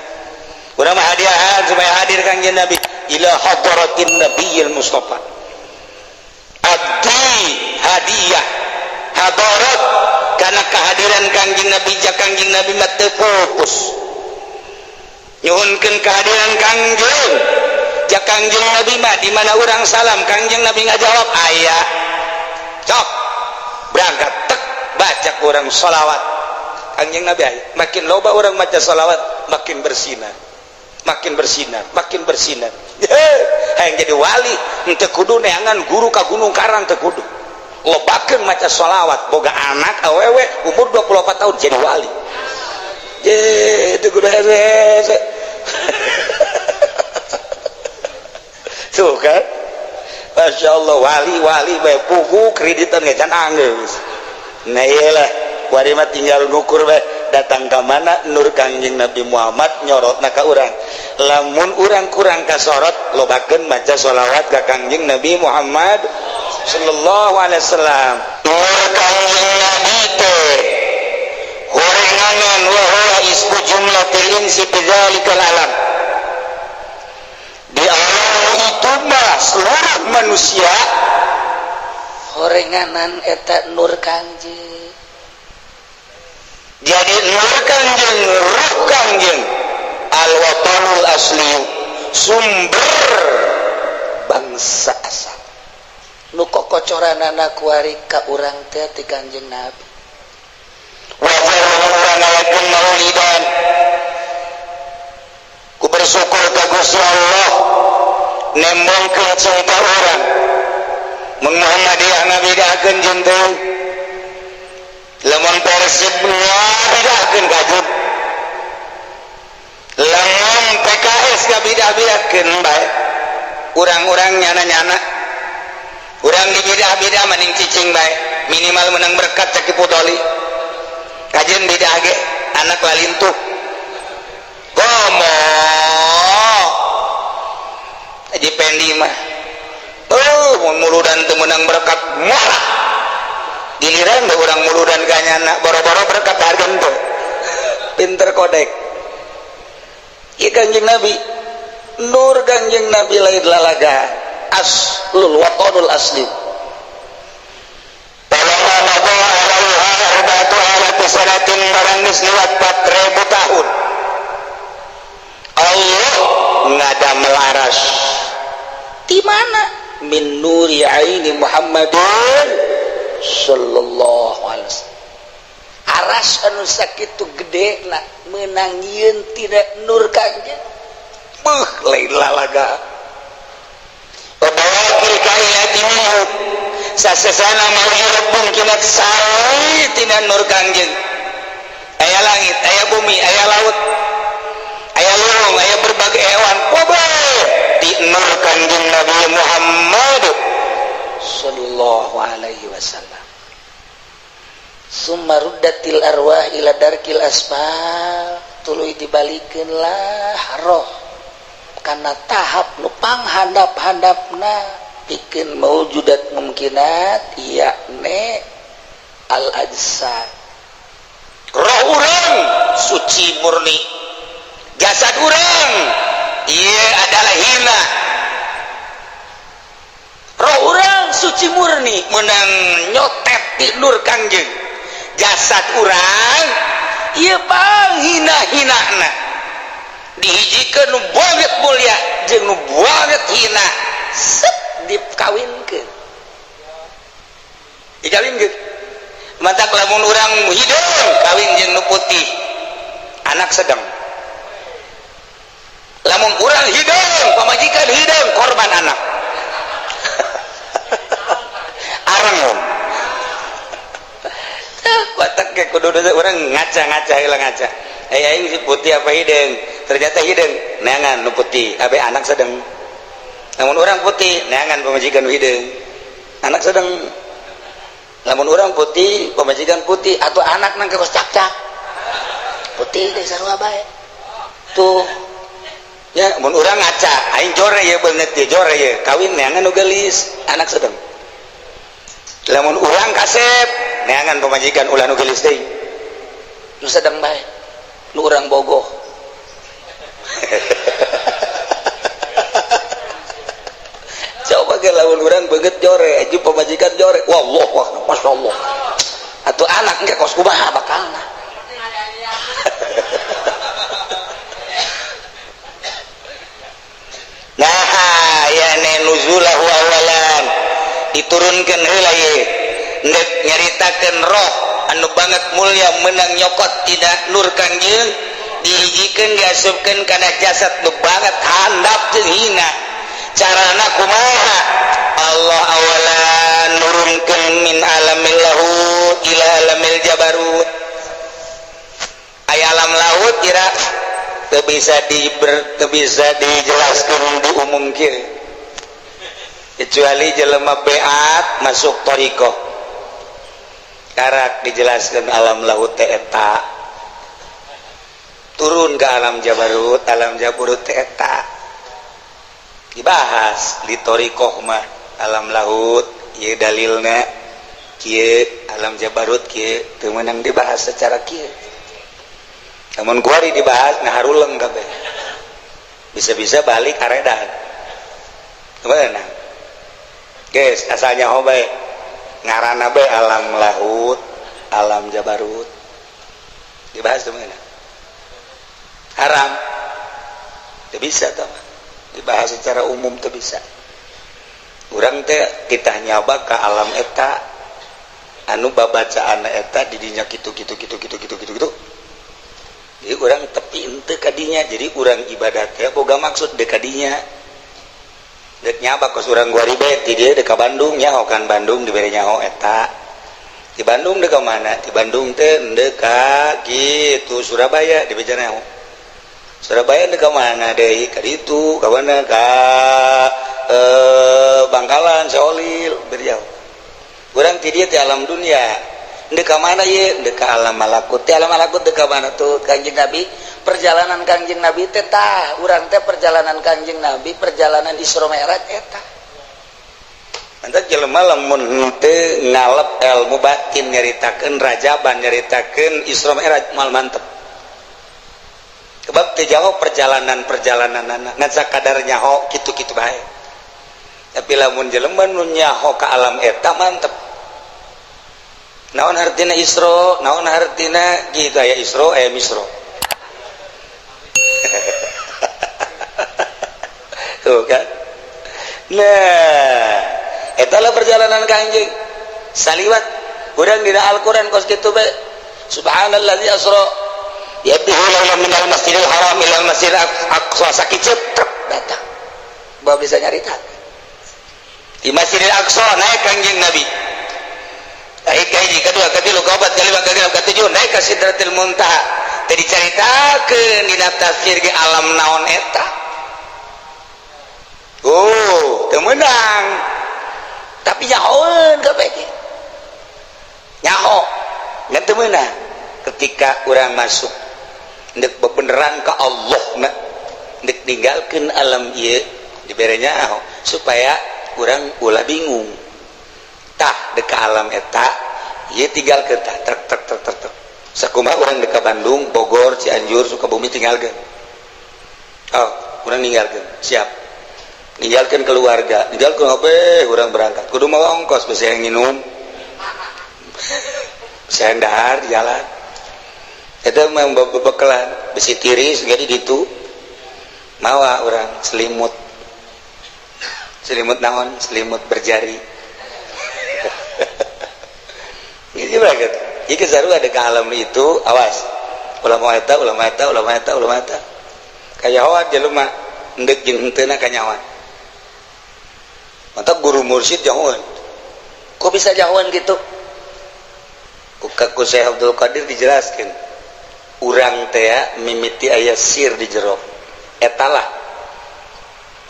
Urang mah hadiahan supaya hadir Kangjeng Nabi ila hadratin Nabiyil Mustafa. Abdi hadiah hadarat karena kehadiran Kangjeng Nabi ja Kangjeng Kangjeng Nabi mah teu fokus nyuhunkeun kehadiran Kangjeng. Ja Kangjeng Nabi mah di mana urang salam, Kangjeng Nabi ngajawab aya. Cok berangkat tek baca kurang sholawat Kangjeng Nabi aya. Makin loba orang maca sholawat, makin bersinar, makin bersinar, makin bersinar. Hayang jadi wali henteu kudu neangan guru ka Gunung Karang, teu kudu. Lobakeun maca sholawat, boga anak awewe umur 24 tahun jadi wali. Je teu kudu hese. Tuh kan, Masya Allah, wali-wali bae pugu kreditan ge can anggeus. Nah iyalah, wari mah tinggal ngukur bae datang ka mana nur Kangjeng Nabi Muhammad nyorotna ka urang. Lamun urang kurang kasorot, lobakeun maca sholawat ka Kangjeng Nabi Muhammad sallallahu alaihi wasallam. Nur Kangjeng Nabi teh horenganan wa huwa ismu jumlatil insi fi dzalikal alam. Di alam itu mah seluruh manusia horenganan eta nur Kangjeng. Jadi nur Kangjeng, ruh Kangjeng al-watanul asli, sumber bangsa asal nu kokocoranana kuari ka urang teh ti Kangjeng Nabi. Wajar urang ngalakeun maulidan ku bersyukur ka Gusti Allah nembongkeun cinta urang mun Muhammadiyah ngabedakeun jeung teu, lamun Persib ngabedakeun kajut, lamun PKS ngabedakeun bae. Urang-urang nyana-nyana urang dibidah-bidah mending cicing bae, minimal menang berkat caki pudoli. Kajian bidah ge anak lalintuh komo Haji Pendi mah mun muludan teu meunang berkat moal giliran bae urang muludan ka nyana boro-boro berkat harga teu pinter kodek. Ieu Kangjeng Nabi, nur Kangjeng Nabi lain lalaga, aslul watonul asli. Sanatin barang geus lewat 4000 tahun Allah ngadamel aras di mana min nuri aini Muhammadin sallallahu alaihi wasallam. Aras anu sakitu gede na meunang nyieun tina nur Kangjeng. Beuh lain lalaga. Wabawakil kainati minhu sasasana mawjudat mungkinat sari tina nur Kangjeng. Aya langit, aya bumi, aya laut, aya lurung, aya berbagai hewan. Wabah di nur Kangjeng Nabi Muhammad sallallahu alaihi wasallam. Summa ruddatil arwah ila darkil asfal, tuluy dibalikeun lah roh kana tahap nu panghandap-handapna pikeun maujudat mumkinat, yakni al ajsad. Roh urang suci murni, jasad urang ieu adalah hina. Roh urang suci murni menang nyotet di nur Kangjeng, jasad urang ieu panghina-hinana dihijikeun nu banget mulia jeung nu banget hina, set dikawinkeun, dikawinkeun. Matak lamun urang hideung kawin jeung nu putih, anak sedang. Lamun urang hideung pamajikan hideung, korban anak. Arang watak ge kudu urang ngaca-ngaca heula ngaca. Aing si putih apa hideung? Ternyata hideung, neangan nu putih, abe anak sedang. Lamun urang putih, neangan pamajikan nu hideung, anak sedang. Lamun urang putih, pamajikan putih atau anak nang kos cak-cak. Putih deh sarua bae. Tuh. Ya, mun urang ngaca, aing jore ye beungeut ye jore ye, kawin neangan nu geulis, anak sedang. Lamun urang kasep, neangan pamajikan ulah nu geulis deui. Nu sedang bae. Nu urang bogoh. Coba ge lamun urang beungeut jore, jeung pamajikan jore. Wallah, wah, masyaallah. Atuh anak engke kos kumaha bakalna. Diturunkeun heula ye, ndek nyaritakeun roh anu banget mulia menang nyokot tina nur Kangjeng, dihijikeun, diasupkeun kana jasad nu banget handap jeung hina. Carana kumaha? Allah awalan nurunkeun min alamil lahut ila alamil jabarut. Aya alam lahut kira teu bisa teu bisa dijelaskan diumumkeun, kecuali jelema beat masuk thoriqoh, karak dijelaskan alam lahut teh eta, turun ke alam jabarut, alam jabarut teh eta. Dibahas di thoriqoh mah alam lahut ieu dalilna kieu, alam jabarut kieu. Teu meunang dibahas secara kieu. Namun kuari dibahas, nah, haruleng kabeh, bisa-bisa balik aredan. Kemana guys? Asalnya bae ngaranna bae alam lahut, alam jabarut dibahas tuh mana haram. Tidak bisa tuh dibahas secara umum tuh. Bisa urang teh kita nyaba ke alam eta anu babacaan eta didinya gitu gitu gitu gitu gitu gitu gitu. Jadi urang tepi ente kadinya, jadi urang ibadat ya boga maksud dek kadinya, dek nyaba. Kos urang gua ribet di dia dek ka Bandung, nyaho kan Bandung, dibere nyaho eta di Bandung dek ka mana, di Bandung teh dek ka gitu Surabaya, dibere nyaho Surabaya dek ka mana deui, ka ditu, ka mana, ka Bangkalan, Solil beri. Urang ti dieu ti alam dunia dek ka mana ye? Dek ka alam malakut. Ti alam malakut dek ka mana tuh? Kanjeng Nabi, perjalanan Kanjeng Nabi teh, tah urang teh perjalanan Kanjeng Nabi, perjalanan Isra Mi'raj eta. Mantap jelema lamun teu ngalep ilmu batin, nyaritakeun rajaban, nyaritakeun Isra Mi'raj mal mantep. Sebab teu jauh perjalanan-perjalanan, ngan sakadar nyaho kitu-kitu bae. Tapi lamun jelema nu nyaho ka alam eta mantep. Naon hartina Isra, naon hartina gitu, aya Isra, aya Misro. Tuh kan. Nah, etalah perjalanan Kanjeng. Saliwat urang dina Al-Qur'an kos kitu bae. Subhanallazi asra bi 'abdihi lailan minal masjidil haram ilal masjidil aqsa, sakiceup truk datang. Bawa bisa nyarita. Di Masjidil Aqsa naik Kanjeng Nabi. Naik ke hiji, kedua, ketilu, keempat, kelima, keenam, ketujuh, naik ke Sidratil Muntaha. Tadi dicaritakeun dina tafsir ge alam naon eta. Oh, teu meunang. Tapi nyahoeun kabeh ge. Nyaho, ngan teu meunang. Ketika urang masuk ndek bebeneran ka Allah na, ndek ninggalkeun alam ieu, dibere nyaho supaya urang ulah bingung. Tah, dek alam eta ieu tinggalkeun, tah trek trek trek trek trek. Sakumaha urang dek ka Bandung, Bogor, Cianjur, Sukabumi, tinggalkeun. Oh, urang ninggalkeun, siap. Ninggalkeun keluarga, ninggalkeun kabeh, urang berangkat. Kudu mawa ongkos, bisa yang minum. Bisa yang dahar di jalan. Itu memang bebekelan, besi tiris jadi ditu. Mawa urang selimut. Selimut naon? Selimut berjari. Ini berangkat. Jika zaru ada ke alam itu, awas. Ulama eta, ulama eta, ulama eta, ulama eta. Kayahoan jelema endek jeung henteuna kanyawan. Mantap guru mursyid jauhan. Kok bisa jauhan gitu? Ku Syekh Abdul Qadir dijelaskan. Urang teh mimiti aya sir di jero. Etalah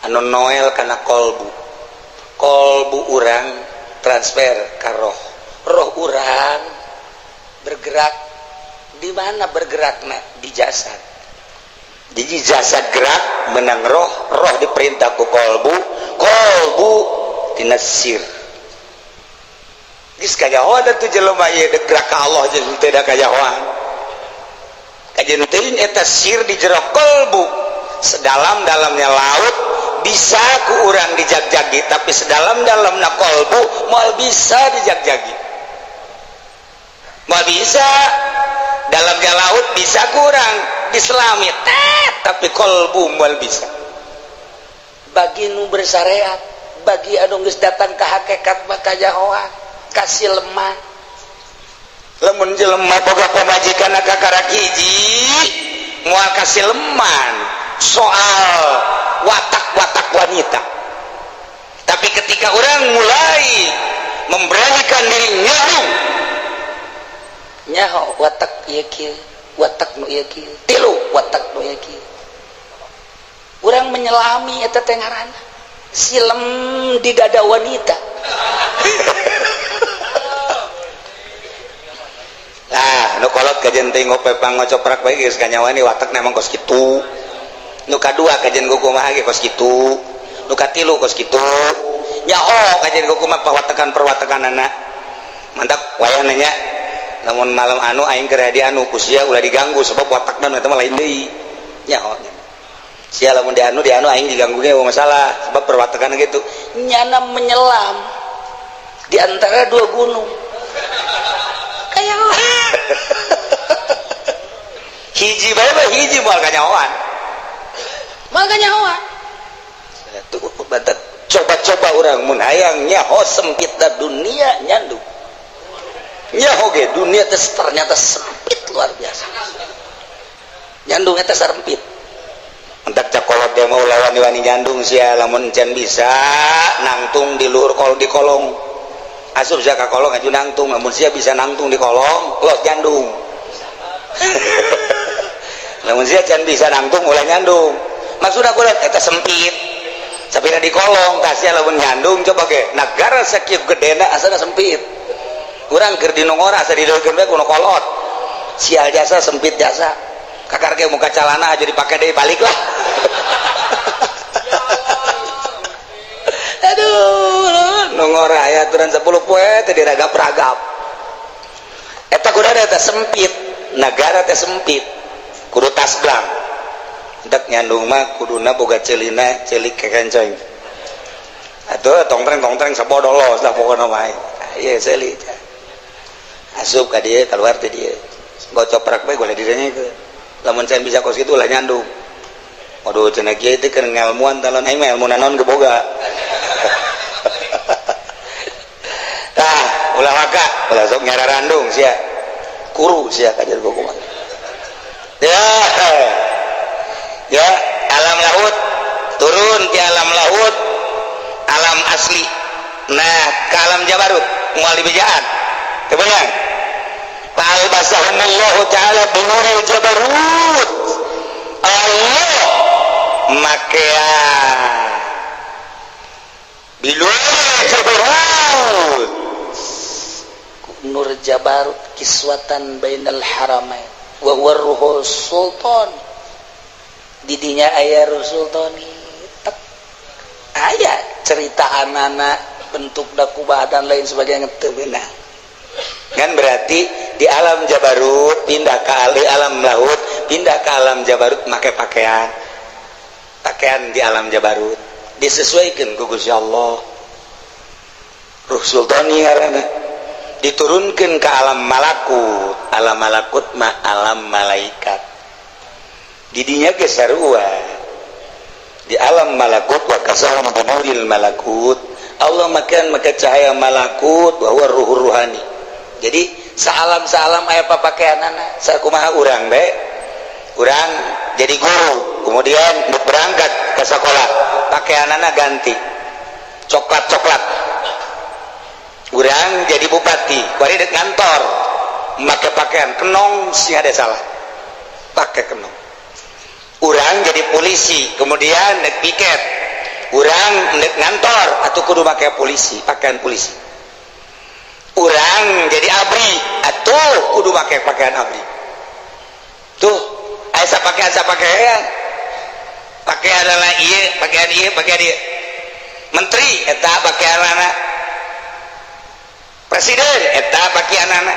anu noel kana kolbu. Kolbu urang transfer ka roh. Roh urang bergerak di mana bergerakna? Di jasad. Jadi jasad gerak menang roh, roh diperintah ku kolbu, kolbu tina sir. Geus kajahoan atuh jelema ieu dek gerak ka Allah jeung teu da kajahoan. Kajian teuing eta sir di jero kolbu. Sedalam-dalamnya laut bisa ku urang dijagjagi, tapi sedalam-dalamna kolbu moal bisa dijagjagi. Moal bisa. Dalamnya laut bisa kurang diselami tet, tapi kolbu moal bisa. Bagi nu bersyariat Bagi anu geus datang ka hakikat mah kanyahoan kasih lemah. Lamun jelema boga pamajikan kakarak hiji moal kasih leman soal watak-watak wanita. Tapi ketika orang mulai memberanikan diri nyaho nyaho watak ieu kieu, watak nu ieu kieu, tilu watak nu ieu kieu, urang menyelami eta teh ngaranna silem di dada wanita. Nah, nu kolot kajen teh ngope pangocoprak bae geus kanyawani watakna emang kos kitu. Nu kadua kajen kumaha ge kos kitu. Nu katilu kos kitu. Nyaho kajen kumaha pawatekan perwatekanana. Mantap wayah nanya lamun malam anu aing keur di anu ku sia ulah diganggu sebab watakna eta mah lain deui. Nyaho. Sia lamun di anu aing diganggu ge masalah sebab perwatekan gitu. Nyana menyelam di antara dua gunung. Kayak hiji bae mah hiji moal kanyahoan. Moal kanyahoan. Tuh batak coba-coba urang mun hayang nyaho sempitna dunia nyandung. Nyaho ge dunia teh ternyata sempit luar biasa. Nyandung eta sempit. Entak cakolot teh mau lawan wani nyandung sia lamun can bisa nangtung di luhur kol di kolong. Asup sia ka kolong aju nangtung, lamun sia bisa nangtung di kolong los nyandung. Lamun sia can bisa nangtung ulah nyandung. Maksud aku eta sempit. Sapira di kolong tah sia lamun nyandung coba ge nagara sakieu gedena asana sempit. Urang keur di nongora asa dideulkeun bae kuno kolot. Sial jasa sempit jasa. Kakar ge muka calana aja dipake deui balik lah. Aduh, nongora aya aturan 10 poe teh diragap-ragap. Eta kudu eta sempit, nagara teh sempit. Kudu tas blang. Entek nyandung mah kuduna boga celina, celik kekenceng. Atuh tongtreng-tongtreng sabodolos lah pokona mah. Ieu ceuli. Asup ka dieu keluar teh dieu. Gocoprak bae boleh direnyekeun. Lamun can bisa kos kitu ulah nyandung. Waduh cenah kieu teh keur ngelmuan talon aing mah ilmu naon ge boga. Tah, ulah waka, ulah sok nyararandung sia. Kuru sia kajer kumaha. Ya. Ya, alam laut turun di alam laut, alam asli. Nah, ke alam jabarut moal dibejaan. Teu beunang. Fa'albasahumullahu ta'ala binuril jabarut. Allah makea binuril jabarut. Nur jabarut kiswatan bainal haramain wa huwa ruhul sultan. Didinya aya ruh sultani. Aya cerita anak-anak bentuk dakubah dan lain sebagainya teu beunang. Kan berarti di alam jabarut pindah ke alam laut, pindah ke alam jabarut make pakaian. Pakaian di alam jabarut disesuaikan ku Gusti Allah. Ruh sultani ngaranna diturunkan ke alam malakut. Alam malakut mah alam malaikat. Didinya ge sarua. Di alam malakut wa kasahum binuril malakut. Allah makan maka cahaya malakut bahwa ruh ruhani. Jadi salam-salam aya papakaianana. Sakumaha urang bae? Urang jadi guru, kemudian berangkat ke sekolah, pakaianana ganti. Coklat-coklat. Urang jadi bupati, kuari dek ngantor, make pakaian kenong sih ada salah. Pakai kenong. Urang jadi polisi, kemudian dek piket. Urang dek ngantor atau kudu make polisi, pakaian polisi. Urang jadi abri atau kudu pakai pakaian abri. Tuh, aya pakaian sapakaian. Pakaian adalah ieu, pakaian ieu, pakaian ieu. Menteri eta pakaianana. Presiden eta pakaianana.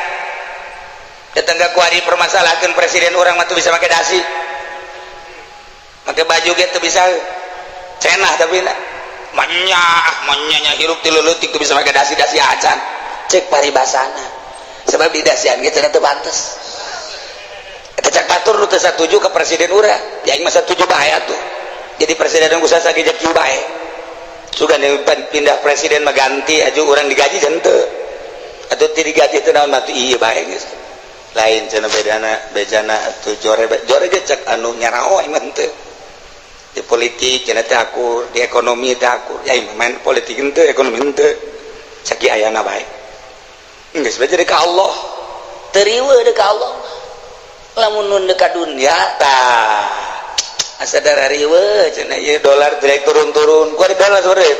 Tetangga kuari permasalahkeun presiden urang mah teu bisa make dasi. Make baju ge teu bisa. Cenah tapi na. Manyah, manyanya hirup ti leutik teu bisa make dasi-dasi acan. Cek paribasana sebab di dasian ge cenah teu pantes. Eta cak batur nu teu satuju ka presiden urang, di aing mah satuju bae atuh. Jadi presiden usaha ge jeung kieu bae. Sugan yang pindah presiden mah ganti aja, orang digaji henteu atau ti digaji teu naon mah tuh. Iya bae geus lain cenah, bedana bejana atuh jore jore ge cek anu nyarao mah henteu. Di politik cenah teh akur, di ekonomi teh akur, ya main politik henteu, ekonomi henteu, cek ayana bae geus bae. Jadi ka Allah teu riweuh, deuk ka Allah. Lamun nun deuk ka dunya tah asa darah riweuh cenah. Ieu dolar direk turun-turun ku dolar sabaraha duit,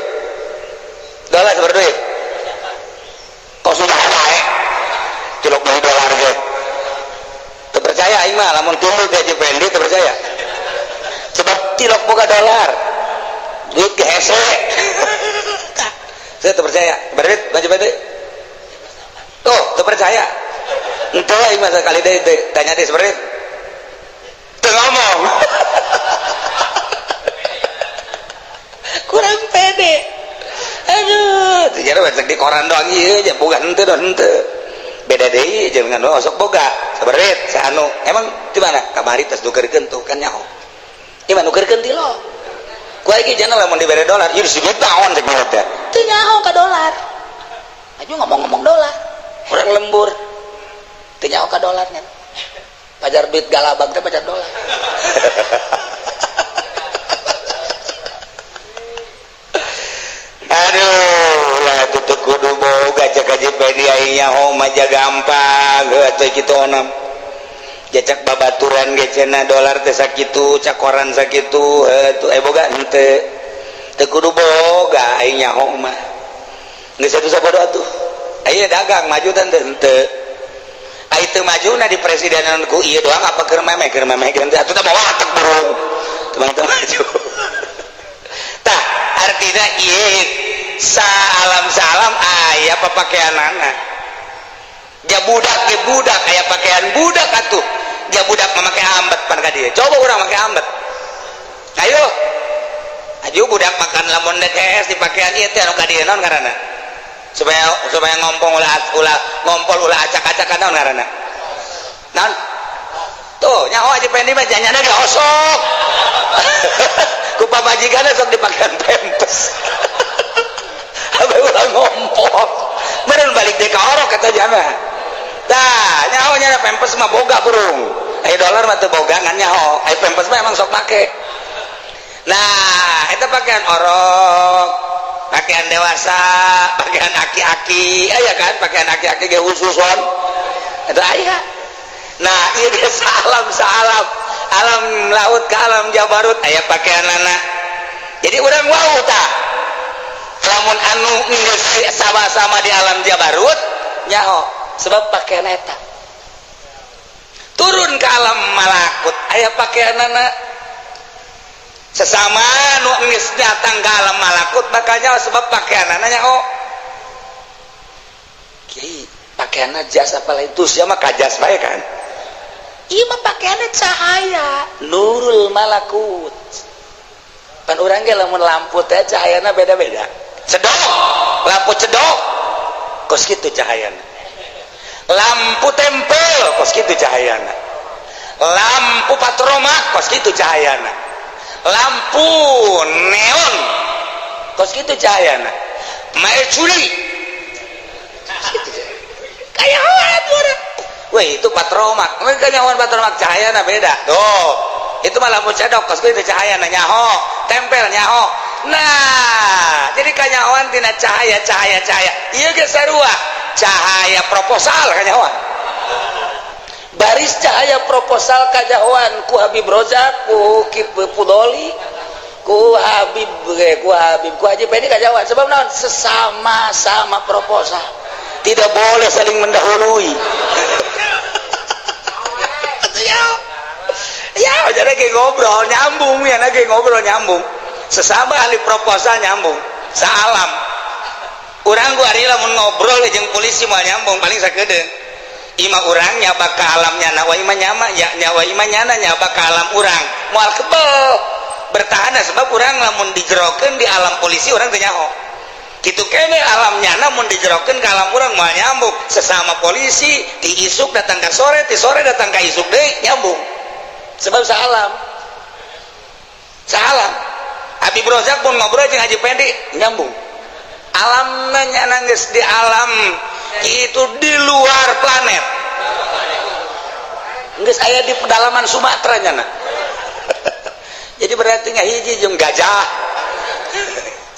dolar sabaraha duit, kok sudah naik cilok beli dolar ge. Teu percaya aing mah lamun timbul ke Haji Fendi, teu percaya sebab cilok boga dolar duit ge hese. Saya teu percaya. Berarti Haji Fendi tuh teu percaya ente. Aing mah sekali deh tanya deh sebenarnya teu ngomong, kurang pede. Aduh, sejarah baca di koran doang ieu aja boga henteu doang henteu. Beda deui jeung anu sok boga sabaraha anu emang di mana kamari tos nukerkeun tuh kan nyaho ieu mah nukerkeun ti lo ku aing jana. Lamun dibere dolar ieu disebut naon cek mah teh. Teu nyaho ka dolar aju ngomong-ngomong dolar. Urang lembur. Teu nyaho ka dolar nya, pajar duit galabang teh pajar dolar. Aduh lah tutup kudu boga cek Haji Pedi. Aing nyaho mah gampang atuh kitu onam jacak babaturan ge cenah dolar teh sakitu, cak koran sakitu tuh eh boga henteu, teu kudu boga. Aing nyaho mah geus atuh sabodo atuh. Aing dagang maju teh henteu, ai teu majuna di presidenan ku ieu doang apa keur memeh henteu atuh teh bawa atek burung teman teu maju. Tah artinya ieu salam salam aya papakaianana. Ja budak ge budak aya pakaian budak atuh. Ja budak memakai ambet pan ka dieu, coba urang make ambet, ayo aju budak makan lamun dek hees di pakaian ieu teh anu ka dieu naon ngaranna, supaya supaya ngompong ulah ulah ngompol ulah acak-acakan, naon ngaranna, naon tuh nyaho Haji Pendi mah janyana ge osok ku pamajikanna sok dipakaian pempes apa ulah ngompol meureun balik deui ka orok kata jana. Tah nyaho nya pempes mah boga burung, ai dolar mah teu boga ngan nyaho, ai pempes mah emang sok make. Nah eta pakaian orok, pakaian dewasa, pakaian aki-aki aya kan, pakaian aki-aki ge khususon eta aya. Nah ieu ge salam salam alam laut ke alam jabarut aya pakaian anak. Jadi urang wau tah lamun anu geus sama-sama di alam jabarut nyaho sebab pakaian eta. Turun ke alam malakut aya pakaian anak sesama nu geus datang ke alam malakut bakal nyaho sebab pakaian anak nyaho. Kiai pakaianna jas apa lain tuh sia mah kajas bae kan. Ieu mah pakaianna cahaya. Nurul malakut pan urang ge lamun lampu teh cahayana beda-beda, cedok lampu cedok kos kitu cahayana, lampu tempel kos kitu cahayana, lampu patromak kos kitu cahayana, lampu neon kos kitu cahayana, maeculi kayak orang urang. Weh itu patromak, mereka nyawan patromak cahayana beda tuh. Itu mah lampu cedok kos kitu cahayana nyaho, tempel nyaho. Nah jadi kanyahoan tina cahaya cahaya cahaya ieu ge sarua cahaya proposal kanyahoan. Baris cahaya proposal kajahoan ku Habib Rozak, ku Kip Pudoli, ku Habib ku Habib ku Haji Pendi kajahoan sebab naon sesama-sama proposal. Tidak boleh saling mendahului. Ya ya jadi kayak ngobrol nyambung ya, lagi ngobrol nyambung sesama ahli proposal nyambung salam. Urang gua ari lamun ngobrol jeung polisi mah nyambung paling sakedeung ima urang nyaba ka alam nyana wa ima nyama ya nyawa ima nyana nyaba ka alam urang moal kebel bertahan sebab urang lamun dijerokeun di alam polisi urang teu nyaho. Kitu kene alam nyana mun dijerokeun ka alam urang moal nyambung sesama polisi. Ti isuk datang ka sore, ti sore datang ka isuk deui nyambung sebab salam salam. Habib Rozak pun ngobrol jeung Haji Pendi nyambung. Alamna nyana geus di alam itu, di luar planet, geus aya di pedalaman Sumatera nyana. Jadi berarti ngahiji jeung gajah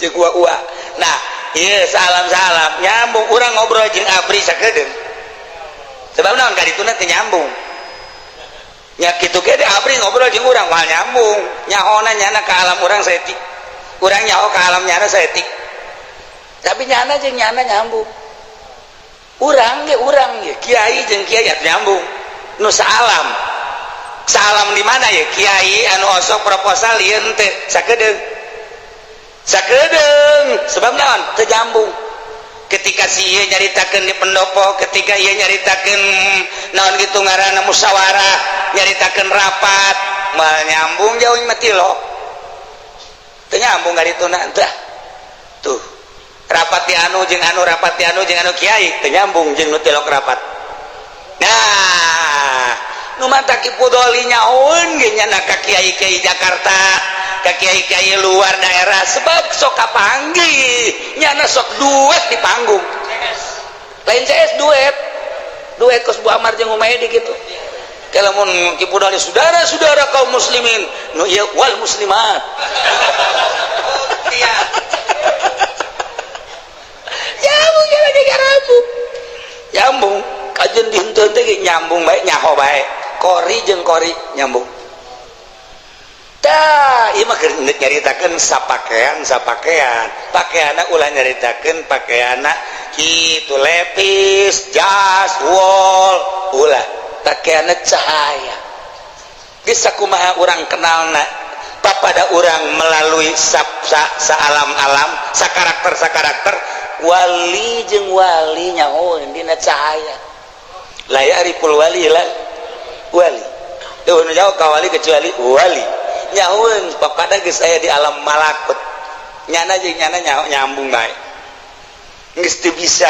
jeung ua-ua. Nah, iya, salam salam nyambung. Urang ngobrol jeung Abri sakedeung, sebab naon? Kadituna teu nyambung nya. Kitu ge di Abri ngobrol jeung urang moal nyambung. Nyahona nyana ka alam urang saeutik, urang nyaho ka alam nyana saeutik. Tapi nyana jeung nyana nyambung. Urang ge, urang ge. Kiai jeung kiai atuh nyambung nu saalam. Salam di mana ya? Kiai anu osok proposal ieu teh sakedeung sakedeung. Sebab naon? Teu nyambung. Ketika si ieu nyaritakeun di pendopo, ketika ieu nyaritakeun naon gitu ngaranna, musyawarah, nyaritakeun rapat, moal nyambung. Jauh mati lo teu nyambung ngarituna tah. Tuh rapat di anu jeung anu, rapat di anu jeung anu, kiai teu nyambung jeung nu tilok rapat. Nah, nu matak Ki Pudoli nyahoeun ge nyana ka kiai-kiai Jakarta, ka kiai-kiai luar daerah, sebab sok kapanggih nyana sok duet di panggung. Lain CS, duet duet kos Bu Amar jeung Humaydi gitu. Lamun Ki Pudoli, "Saudara-saudara kaum muslimin," nu ieu, "wal muslimat." Iya, nyambung ya, lagi nyambung. Nyambung kajen di henteu teh nyambung bae, nyaho bae. Kori jeung kori nyambung. Tah, ieu mah keur nyaritakeun sapakaian sapakaian. Pakaianna ulah nyaritakeun pakaianna kitu, lepis, jas, wol, ulah. Pakaianna cahaya. Geus sakumaha urang kenalna papada urang melalui sap sa, saalam-alam, sakarakter sakarakter. Wali jeung wali nyaho dina cahaya. La ya'riful wali la wali. Tuh nu jauh ka wali kecuali wali. Nyahoeun papada geus aya di alam malakut. Nyana jeung nyana nyaho nyambung bae. Geus teu bisa.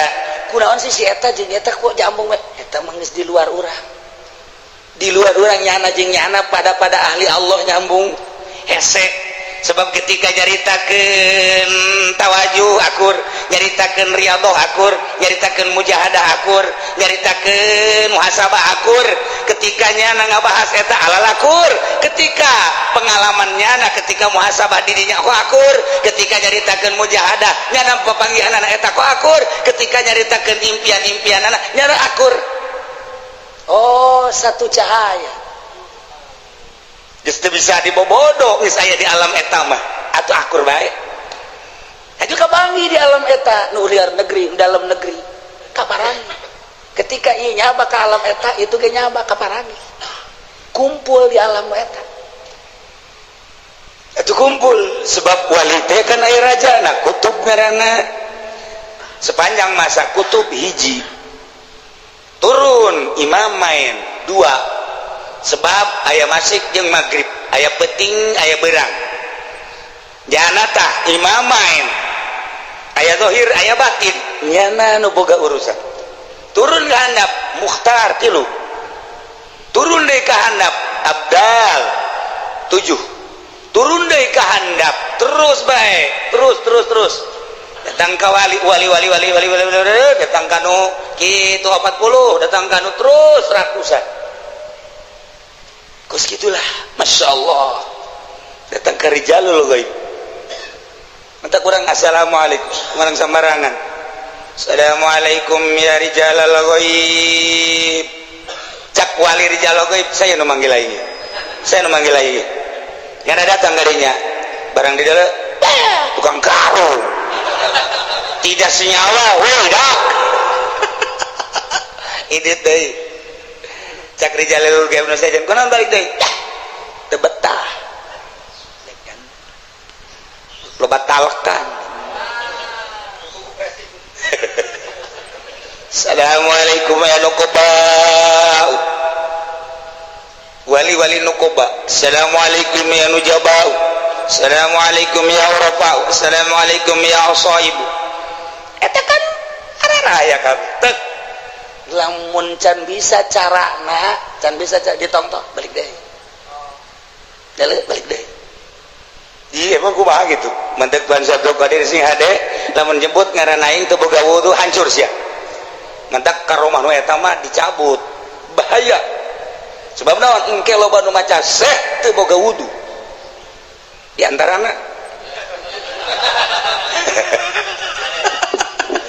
Kunaon sih si eta jeung eta kok nyambung bae? Eta mah geus di luar urang. Di luar urang. Nyana jeung nyana pada pada ahli Allah nyambung hese, sebab ketika nyaritakeun tawajuh akur, nyaritakeun riyadhah akur, nyaritakeun mujahadah akur, nyaritakeun muhasabah akur. Ketika nyana ngabahas eta alal akur, ketika pengalaman nyana ketika muhasabah dirinya kok akur, ketika nyaritakeun mujahadah nyana pepanggihan eta kok akur, ketika nyaritakeun impian-impian nyana akur. Oh, satu cahaya. Geus teu bisa dibobodo, geus aya di alam eta mah atuh akur bae. Aju kapanggih di alam eta nu luar negeri, dalam negeri kaparangi. Ketika ieu nyaba ke alam eta, itu ge nyaba kaparangi, kumpul di alam eta. Itu kumpul, sebab wali teh kan aya raja. Nah, kutub ngaranna. Sepanjang masa kutub hiji, turun imam main dua, sebab aya masik jeung maghrib, aya peting, aya berang. Janatah imam main aya zahir, aya batin. Nyana nu boga urusan turun ke handap, mukhtar tilu, turun deui ka handap, abdal tujuh, turun deui ka handap, terus bae, terus terus terus datang ke wali wali wali wali wali wali, wali, datang kanu kitu 40, datang kanu terus ratusan kos gitulah. Masya Allah, datang ke rijalul gaib. Minta kurang, "Assalamualaikum," kurang sembarangan. "Assalamualaikum ya rijalul ghaib." Cak wali rijalul ghaib, "Saya nu manggil lagi, saya nu manggil lagi." Nyana datang kadinya, barang di dalam tukang karung tidak senyawa. Woi dak ini teh. Cak rijalul ghaib nu sejen, "Kunaon balik deui?" "Teu betah, loba talkan." Assalamualaikum ya nukoba, wali-wali nukoba. Assalamualaikum ya nujaba. Assalamualaikum ya urafa. Assalamualaikum ya asaib. Eta kan raya kabeh tek. Lamun can bisa carana, can bisa cara ditongtong, balik deh. Dale, balik deh. Iya, emang kumaha gitu. Mantek Tuan Syekh Qadir sing hade, lamun jemput ngaran aing teu boga wudu, hancur sia. Mantak karomah nu eta mah dicabut. Bahaya. Sebab naon? Engke loba nu maca Syekh teu boga wudu. Di antarana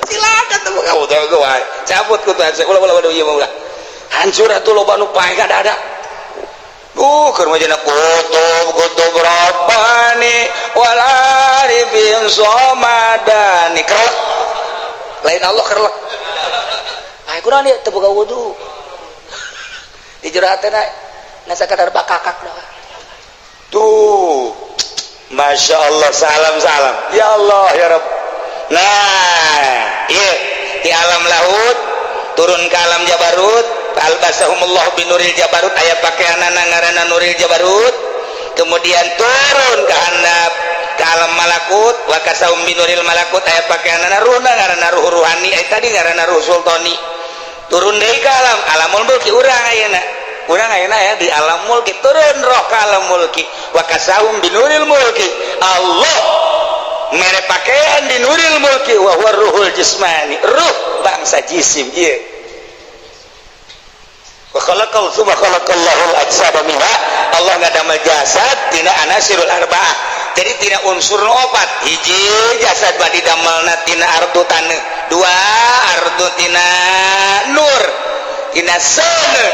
silakan teu boga wudu wae. Cabut ku Tuan Syekh. Ulah, ulah, ulah, ieu mah ulah. Hancur atuh, loba nu pae ada. Keur mah kutub kutub rabbani wal arifin somadani, kerlek lain Allah, kerlek. Ay, kunaon ieu teu boga wudu? Di jero hatena ngan sakadar bakakak doang. Tuh, Masya Allah, salam salam, ya Allah, ya Rabb. Nah, iya, di alam lahut turun ke alam jabarut, albasahumullah binuril jabarut, aya pakaianana ngaranna nuril jabarut. Kemudian turun ke handap, ke alam malakut, wa kasahum binuril malakut, aya pakaianana ruhna ngaranna ruh ruhani, eh, tadi ngaranna ruh sultani. Turun deui ke alam alamul mulki. Urang ayeuna, urang ayeuna ya di alam mulki. Turun roh ke alam mulki, wa kasahum binuril mulki, Allah mere pakaian di nuril mulki, wa huwa ruhul jismani, ruh bangsa jisim ieu. Wa khalaqal, tsumma khalaqallahu al-ajsada minha, Allah ngadamel jasad tina anasirul arba'ah, jadi tina unsur nu opat. Hiji, jasad badi damelna tina ardu, taneuh. Dua, ardu tina nur, tina seuneu.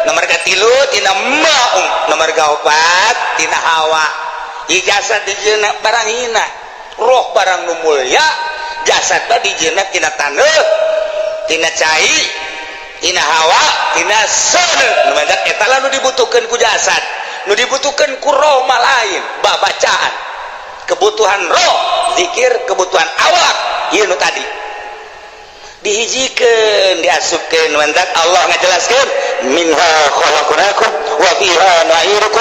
Nomor katilu tina ma'ung, nomor kaopat tina hawa. Ieu jasad dijieunna barang hina, roh barang nu mulya. Jasad mah dijieunna tina taneuh, tina cai, tina hawa, tina seuneu. Nu matak eta lah nu dibutuhkeun ku jasad. Nu dibutuhkeun ku roh mah lain, babacaan. Kebutuhan roh zikir, kebutuhan awak ieu nu tadi dihijikeun, diasupkeun. Mantak Allah ngajelaskeun, minha khalaqnakum wa fiha nu'idukum.